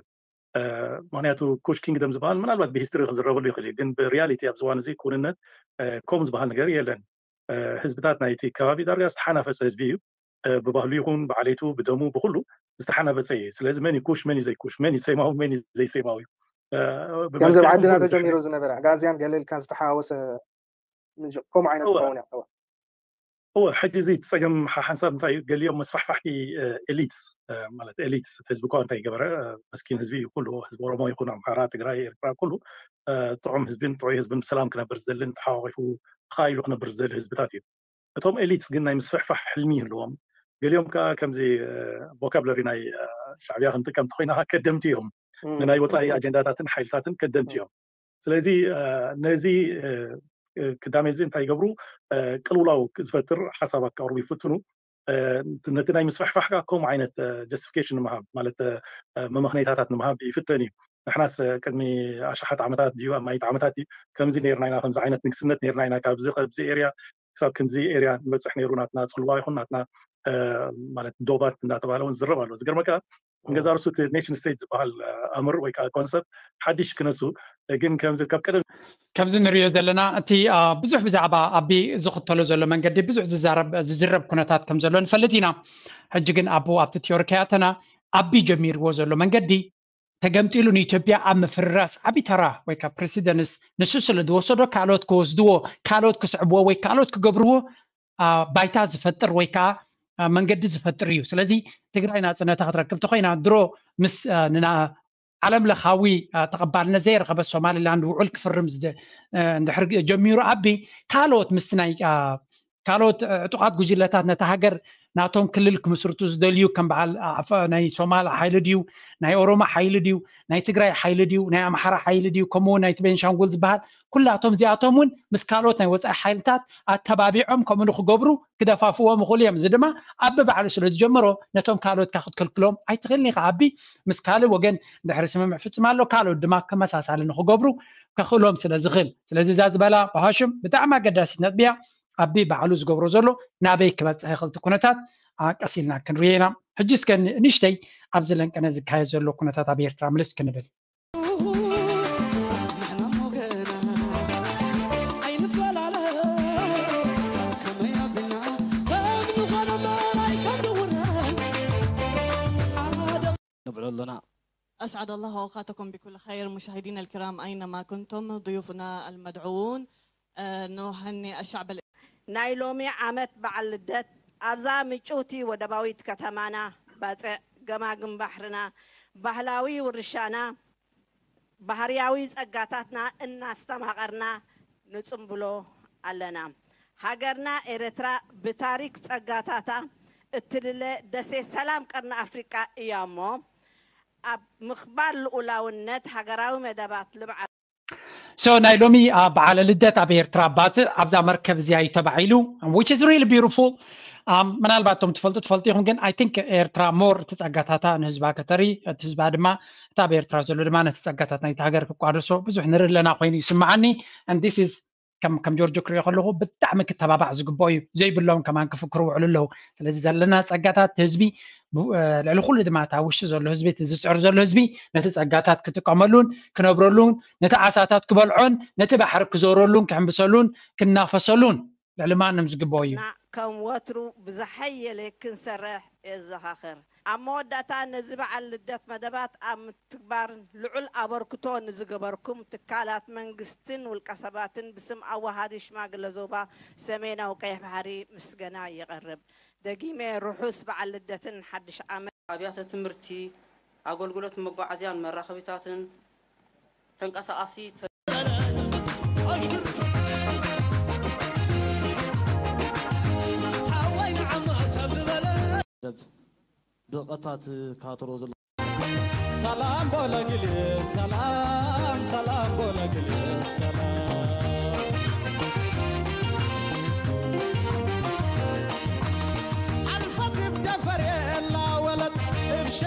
ምክንያቱ ኩሽ ኪንግደም ዝበሃል ምናልባት ብሂስትሪ ክዝረበሉ ይኽእል እዩ። ግን ብሪያሊቲ ኣብዚ እዋን እዚ ክውንነት ከም ዝበሃል ነገር የለን። ህዝብታት ናይቲ ከባቢ ዳርጋ ዝተሓናፈፀ ህዝቢ እዩ። ብባህሉ ይኹን ብዓሌቱ ብደሙ ብኩሉ ዝተሓናፈፀ እዩ። ስለዚ መን እዩ ኩሽ መን እዩ ዘይኩሽ መን እዩ ሴማዊ መን እዩ ዘይሴማዊ ከምዚ ኣብ ዓድና ተጀሚሩ ዝነበረ ኣጋዝያን ገለ ኢልካ ዝተሓዋወሰ ከምኡ ዓይነት ክኸውን እያ። እወ ሕጂ እዚ እቲ ፀገም ሓንሳብ እንታይ እዩ ገሊኦም መስፋሕፋሕቲ ኤሊትስ ማለት ኤሊትስ እቲ ህዝቢ እኳ እንታይ ገበረ መስኪን ህዝቢ እዩ ኩሉ ህዝቢ ኦሮሞ ይኹን ኣምሓራ ትግራይ ኤርትራ ኩሉ ጥዑም ህዝብን ጥዑይ ህዝብን ብሰላም ክነብር ዝደልን ተሓቋቂፉ ተኻኢሉ ክነብር ዝደሊ ህዝብታት እዩ። እቶም ኤሊትስ ግን ናይ ምስፍሕፋሕ ሕልሚ ይህልዎም። ገሊኦም ከዓ ከምዚ ቮካብለሪ ናይ ሻዕብያ ክንጥቀም እንተኮይና ከደምቲ እዮም። ንናይ ወፃኢ ኣጀንዳታትን ሓይልታትን ከደምቲ እዮም። ስለዚ ነዚ ክዳሜ እዚ እንታይ ይገብሩ ቅልውላው ዝፈጥር ሓሳባት ከቅርቡ ይፍትኑ። ነቲ ናይ ምስፍሕፋሕ ከዓ ከምኡ ዓይነት ጀስቲፊኬሽን ንምሃብ ማለት መመክነይታታት ንምሃብ ይፍተን እዩ። ንሕናስ ቅድሚ ኣሽሓት ዓመታት ድዩ ኣብ ማይት ዓመታት እዩ ከምዚ ነርና ኢና ከምዚ ዓይነት ንግስነት ነርና ኢና ካብዚ ኣብዚ ኤርያ ክሳብ ክንዚ ኤርያ ንበፅሕ ነይሩ፣ ናትና ፅልዋ ይኹን ናትና ማለት ዶባት እናተባሃለ እውን ዝዝረብ ኣሎ። ዝገርመካ ንገዛ ርሱ እቲ ኔሽን ስቴት ዝበሃል ኣምር ወይ ከዓ ኮንሰፕት ሓድሽ ክነሱ ግን ከምዚ ካብ ቀደም ከምዚ ንሪኦ ዘለና እቲ ብዙሕ ብዛዕባ ኣቢ ዝኽተሎ ዘሎ መንገዲ ብዙሕ ዝዛረብ ዝዝረብ ኩነታት ከም ዘሎ ንፈልጥ ኢና። ሕጂ ግን ኣቦ ኣብቲ ቲዮሪ ከያተና ኣቢ ጀሚርዎ ዘሎ መንገዲ ተገምጢሉ ንኢትዮጵያ ኣብ ምፍርራስ ዓቢ ተራ ወይ ከዓ ፕሬሲደንስ ንሱ ስለ ዝወሰዶ ካልኦት ክወስድዎ ካልኦት ክስዕብዎ ወይ ካልኦት ክገብርዎ ባይታ ዝፈጥር ወይ ከዓ መንገዲ ዝፈጥር እዩ። ስለዚ ትግራይ ናፅነታ ክትረክብ ተኮይና ድሮ ምስ ዓለም ለኻዊ ተቐባልነት ዘየረኸበ ሶማሊላንድ ውዑል ክፍርም እንድሕር ጀሚሩ ኣቢ ካልኦት ምስቲ ናይ ካልኦት ዕጡቓት ጉጅለታት ነታ ሃገር ናቶም ክልል ክምስርቱ ዝደልዩ ከም በዓል ናይ ሶማል ሓይሊ ድዩ ናይ ኦሮሞ ሓይሊ ድዩ ናይ ትግራይ ሓይሊ ድዩ ናይ ኣምሓራ ሓይሊ ድዩ ከምኡ ናይቲ ቤንሻንጉል ዝበሃል ኩላቶም እዚኣቶም እውን ምስ ካልኦት ናይ ወፃኢ ሓይልታት ኣተባቢዖም ከምኡ ንክገብሩ ክደፋፍዎም ይኽእሉ እዮም። እዚ ድማ ኣቢ ባዕሉ ስለ ዝጀመሮ ነቶም ካልኦት ካ ክትከልክሎም ኣይትኽእልን ኢኻ። ኣቢ ምስ ካልእ ወገን ድሕሪ ስምምዕ ፍፅም ኣሎ፣ ካልኦት ድማ ከመሳሳሊ ንክገብሩ ከኽእሎም ስለ ዝኽእል። ስለዚ እዛ ዝበላ ብሃሽም ብጣዕሚ ኣገዳሲት ነጥቢ እያ። ኣቢ ባዕሉ ዝገብሮ ዘሎ ናበይ ክበፅሕ ይኽእል እቲ ኩነታት ቀስ ኢልና ክንሪኦ ኢና። ሕጂ እስከ ንእሽተይ ኣብዚ ለንቀነ ዝካየድ ዘሎ ኩነታት ኣብ ኤርትራ ምልስ ክንብል። نبعد لنا. أسعد الله أوقاتكم بكل خير مشاهدينا الكرام أينما كنتم ضيوفنا المدعوون. نهنئ الشعب ናይ ሎሚ ዓመት በዓል ልደት ኣብዛ ምጭውቲ ወደባዊት ከተማና ባፅዕ ገማግም ባሕርና ባህላዊ ውርሻና ባህርያዊ ፀጋታትና እናስተማቐርና ንፅምብሎ ኣለና። ሃገርና ኤረትራ ብታሪክ ጸጋታታ እትልለ ደሴት ሰላም ቀርኒ ኣፍሪቃ እያ እሞ ኣብ ምኽባር ልኡላውነት ሃገራዊ መደባት ልምዓት So ናይ ሎሚ በዓለ ልደት ኣብ ኤርትራ ባጽዕ ኣብዛ መርከብ እዚኣ እዩ ተባዒሉ which is really beautiful። ምናልባት እቶም ትፈልጡ ትፈልጡ ኢኹም ግን I think ኤርትራ more እቲ ጸጋታታ ንህዝባ ከተሪ እቲ ህዝባ ድማ እቲ ኣብ ኤርትራ ዘሎ ድማ ነቲ ጸጋታት ናይቲ ሃገር ክቋደሶ ብዙሕ ንርኢ ኣለና ኮይኑ ይስምዓኒ and this is ከም ከም ጆርጆ ክሪኦ ከለኹ ብጣዕሚ ክተባባዕ ዝግብኦ እዩ ዘይብሎም ከማን ክፍክሩ ውዕሉ ኣለዉ ስለዚ ዘለና ጸጋታት ህዝቢ ልዕሊ ኩሉ ድማ እታ ውሽጢ ዘሎ ህዝቢ እቲ ዝስዕር ዘሎ ህዝቢ ነቲ ጸጋታት ክጥቀመሉን ክነብረሉን ነቲ ዓሳታት ክበልዖን ነቲ ባሕሪ ክዞረሉን ክሕምብሰሉን ክናፈሰሉን ልዕሊ ማንም ዝግብኦ እዩ ከም ወትሩ ብዝሓየለ ክንሰርሕ የዘኻኽር ኣብ መወዳእታ ነዚ በዓል ልደት መደባት ኣብ ምትግባር ልዑል ኣበርክቶ ንዝገበርኩም ትካላት መንግስትን ውልቀሰባትን ብስም ኣወሃዲ ሽማግለ ዞባ ሰሜናዊ ቀይሕ ባሕሪ ምስገና የቐርብ። ደጊመ ርሑስ በዓል ልደትን ሓድሽ ዓመት። ኣብያተ ትምህርቲ፣ ኣገልግሎት መጓዓዝያን መራኸቢታትን ተንቀሳቓሲ ብቐጥታ ትከታተሎ ዘሎ ሰላም ቦለግል ሰላም ሰላም ቦለግል ሰላም ኣልፈት ብደፈር የላ ወለት እብሸ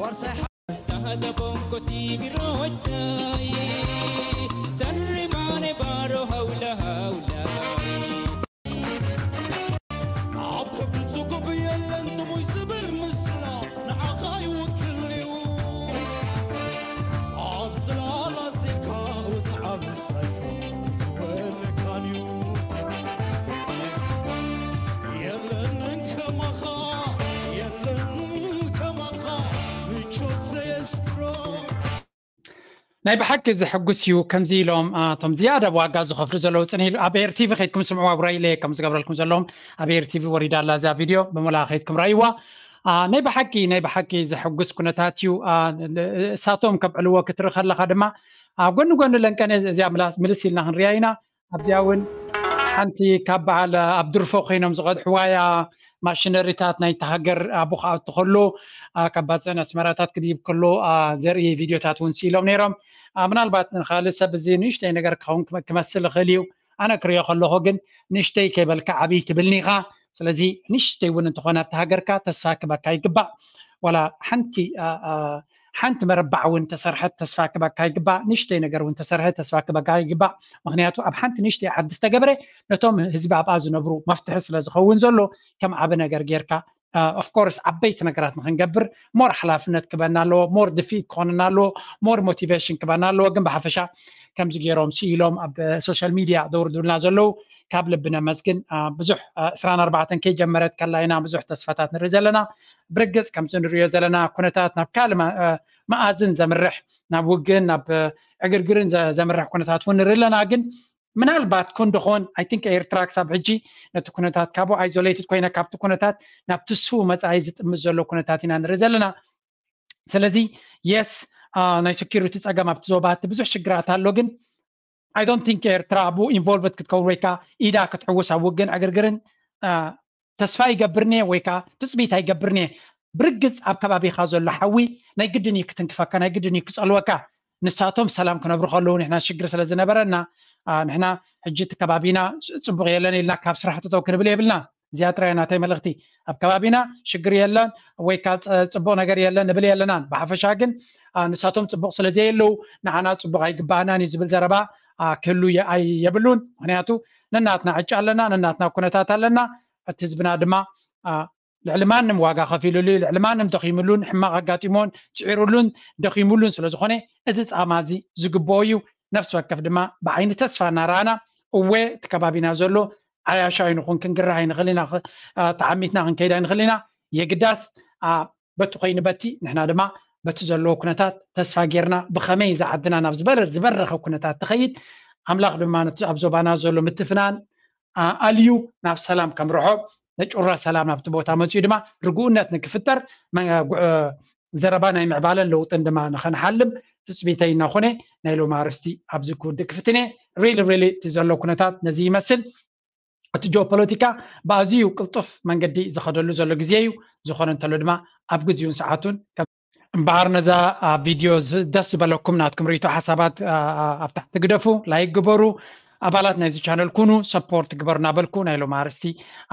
ወርሳይ ሳሃደ ቦንኮቲ ቢሮወታይ ሰሪ ማነ ባሮ ሃውላ ሃውላ ኣብ ከብዱ ዝጉብ የለን ጥሙይ ዝብል ምስላ ንዓኻ ይውክል እዩ ኣብ ዝላላ ኣስዲካ ውፅዓ ብሳይካ ወለካን እዩ የለን ከማኻ የለን ከማኻ ምቾት ዘየስክሮ ናይ ብሓቂ ዘሐጉስ እዩ ከምዚ ኢሎም እቶም ዝያዳ ዋጋ ዝኸፍሉ ዘለዉ ፅንሂ ኣብ ኤር ቲቪ ከይድኩም ስምዕዋ ጉራይለ ከም ዝገብረልኩም ዘለዎም ኣብ ኤር ቲቪ ወሪዳ ኣላ እዛ ቪድዮ ብመላ ከይድኩም ራይዋ ናይ ብሓቂ ናይ ብሓቂ ዘሐጉስ ኩነታት እዩ እሳቶም ከብዕልዎ ክትርኢ ከለካ ድማ ኣብ ጎኒ ጎኒ ለንቀነ እዚኣ ምልስ ኢልና ክንሪያ ኢና ኣብዚኣ እውን ሓንቲ ካብ በዓል ኣብ ድርፎ ኮይኖም ዝቐድሕዋ እያ ማሽነሪታት ናይቲ ሃገር ኣብኡ ክኣቱ ከሎ ካብ ባፅዕን ኣስመራታት ክድይብ ከሎ ዘርኢ ቪድዮታት እውን ስኢሎም ነይሮም ምናልባት ንካልእ ሰብ እዚ ንእሽተይ ነገር ክኸውን ክመስል ይኽእል እዩ ኣነ ክሪኦ ከለኹ ግን ንእሽተይ ከይበልካ ዓብይ ትብልኒ ኢኻ ስለዚ ንእሽተይ እውን እንተኾነ ኣብቲ ሃገርካ ተስፋ ክበካ ይግባእ ዋላ ሓንቲ ሓንቲ መረባዕ እውን ተሰርሐት ተስፋ ክበካ ይግባእ። ንሽተይ ነገር እውን ተሰርሐ ተስፋ ክበካ ይግባእ። ምክንያቱ ኣብ ሓንቲ ንሽተይ ዓዲ ዝተገብረ ነቶም ህዝቢ ኣብኣ ዝነብሩ መፍትሒ ስለ ዝኸውን ዘሎ ከም ዓቢ ነገር ጌርካ ኦፍኮርስ ዓበይቲ ነገራት ንክንገብር ሞር ሓላፍነት ክበና ኣለዎ፣ ሞር ድፊት ክኾንና ኣለዎ፣ ሞር ሞቲቬሽን ክበና ኣለዎ። ግን ብሓፈሻ ከምዚ ገይሮም ስኢሎም ኣብ ሶሻል ሚድያ ደውርዱልና ዘለዉ ካብ ልቢ ነመስግን። ብዙሕ ዕስራን ኣርባዕተን ከይጀመረት ከላ ኢና ብዙሕ ተስፋታት ንርኢ ዘለና። ብርግፅ ከምዚ ንሪዮ ዘለና ኩነታት ናብ ካልእ መኣዝን ዘምርሕ፣ ናብ ውግእን ናብ ዕግርግርን ዘምርሕ ኩነታት እውን ንርኢ ኣለና። ግን ምናልባት ኮን ደኾን ኣይ ቲንክ ኤርትራ ክሳብ ሕጂ ነቲ ኩነታት ካብኡ ኣይዞሌትድ ኮይነ ካብቲ ኩነታት ናብቲ ስው መፃኢ ዝጥምት ዘሎ ኩነታት ኢና ንርኢ ዘለና። ስለዚ የስ ናይ ሴኪሪቲ ፀገም ኣብቲ ዞባ እቲ ብዙሕ ሽግራት ኣሎ። ግን ኣይ ዶንት ቲንክ ኤርትራ ኣብኡ ኢንቮልቭድ ክትከውን ወይ ከዓ ኢዳ ክትሕውስ ኣብ ውግን ዕግርግርን ተስፋ ይገብርኒ ወይ ከዓ ትፅቢት ኣይገብርኒ። ብርግፅ ኣብ ከባቢካ ዘሎ ሓዊ ናይ ግድን እዩ ክትንክፈካ፣ ናይ ግድን እዩ ክፀልወካ። ንሳቶም ሰላም ክነብሩ ከለዉ ንሕና ሽግር ስለ ዝነበረና ንሕና ሕጂ እቲ ከባቢና ፅቡቅ የለን ኢልና ካብ ስራሕ ተተው ክንብል የብልና። እዚኣ ጥራይ ናተይ መልእክቲ። ኣብ ከባቢና ሽግር የለን ወይ ከዓ ፅቡቅ ነገር የለን ንብል የለናን። ብሓፈሻ ግን ንሳቶም ፅቡቅ ስለ ዘየለዉ ንዓና ፅቡቅ ኣይግባኣናን እዩ ዝብል ዘረባ ክህሉ የብሉን። ምክንያቱ ነናትና ዕጫ ኣለና፣ ነናትና ኩነታት ኣለና። እቲ ህዝብና ድማ ልዕሊ ማንም ዋጋ ከፊሉሉ እዩ፣ ልዕሊ ማንም ደኺምሉን ሕማቕ ኣጋጢሞን ስዒሩሉን ደኺምሉን ስለ ዝኾነ እዚ ፃማ እዚ ዝግብኦ እዩ። ነፍሲ ወከፍ ድማ ብዓይኒ ተስፋ እናረኣና እወ እቲ ከባቢና ዘሎ ዓያሹ ኣይንኹን ክንግርህ ኣይንኽእል ኢና፣ ተዓሚትና ክንከይድ ኣይንኽእል ኢና። የግዳስ በቲ ኮይኑ በቲ ንሕና ድማ በቲ ዘለዎ ኩነታት ተስፋ ጌርና ብኸመይ እዚ ዓድና ናብ ዝበረር ዝበረኸ ኩነታት ትኸይድ ኣምላኽ ድማ ነቲ ኣብ ዞባና ዘሎ ምትፍናን ኣልዩ ናብ ሰላም ከምርሖ ነጩራ ሰላም ናብቲ ቦታ መፅኡ ድማ ርግኡነት ንክፍጠር ዘረባ ናይ ምዕባለን ለውጥን ድማ ንኸንሓልም ትፅቢተይ እናኾነ ናይ ሎም ኣርስቲ ኣብዚ ክውድእ ክፍትን እየ። ሪሊ ሪሊ እቲ ዘሎ ኩነታት ነዚ ይመስል። እቲ ጂኦፖለቲካ ብኣዝዩ ቅልጡፍ መንገዲ ዝኸደሉ ዘሎ ግዜ እዩ። ዝኾነ እንተሎ ድማ ኣብ ግዜኡን ሰዓቱን እምበኣር ነዛ ቪድዮ ደስ ዝበለኩም ናትኩም ርእይቶ ሓሳባት ኣብ ታሕቲ ግደፉ፣ ላይክ ግበሩ፣ ኣባላት ናይዚ ቻነል ኩኑ፣ ሰፖርት ግበሩ እናበልኩ ናይ ሎም ኣርስቲ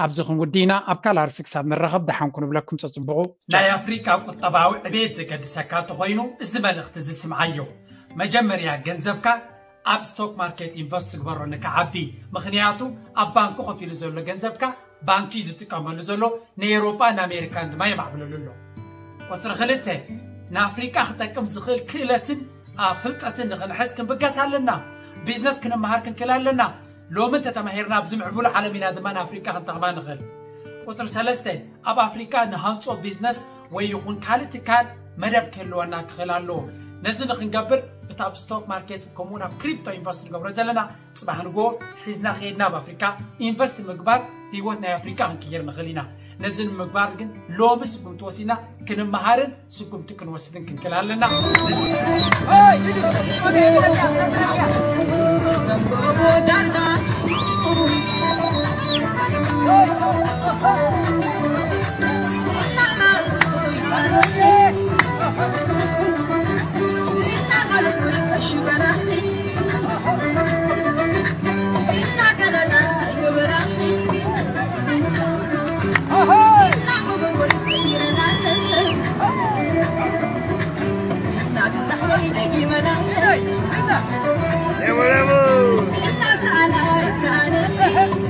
ኣብዚ ክንውዲ ኢና። ኣብ ካልእ ኣርስቲ ክሳብ ንራኸብ ደሓን ኩኑ ብለኩም። ፀፅብቑ። ናይ ኣፍሪቃ ቁጠባዊ ዕቤት ዘገድሰካ እንተኾይኑ እዚ መልእኽቲ እዚ ስምዓዮ። መጀመርያ ገንዘብካ ኣብ ስቶክ ማርኬት ኢንቨስት ግበሮ ንክዓቢ። ምኽንያቱ ኣብ ባንኩ ከፊሉ ዘሎ ገንዘብካ ባንኪ ዝጥቀመሉ ዘሎ ንኤውሮጳ ንኣሜሪካን ድማ የማዕብለሉ ኣሎ። ቁፅሪ ክልተ ንኣፍሪቃ ክጠቅም ዝኽእል ክእለትን ፍልጠትን ንኽንሕዝ ክንብገስ ኣለና። ቢዝነስ ክንመሃር ክንክእል ኣለና። ሎሚ እንተተማሂርና ኣብዚ ምዕቡል ዓለም ኢና ድማ ንኣፍሪቃ ክንጠቕማ ንኽእል። ቁፅሪ ሰለስተ ኣብ ኣፍሪቃ ንሃንፆ ቢዝነስ ወይ ይኹን ካልእ ትካል መደብ ክህልወና ክኽእል ኣለዎ። ነዚ ንክንገብር እቲ ኣብ ስቶክ ማርኬት ከምኡውን ኣብ ክሪፕቶ ኢንቨስት ንገብሮ ዘለና ፅባሕ ንግሆ ሒዝና ከይድና ኣብ ኣፍሪካ ኢንቨስት ምግባር ህይወት ናይ ኣፍሪካ ክንቅይር ንኽእል ኢና። ነዚ ንምግባር ግን ሎሚ ስጉምቲ ወሲድና ክንመሃርን ስጉምቲ ክንወስድን ክንክእል ኣለና።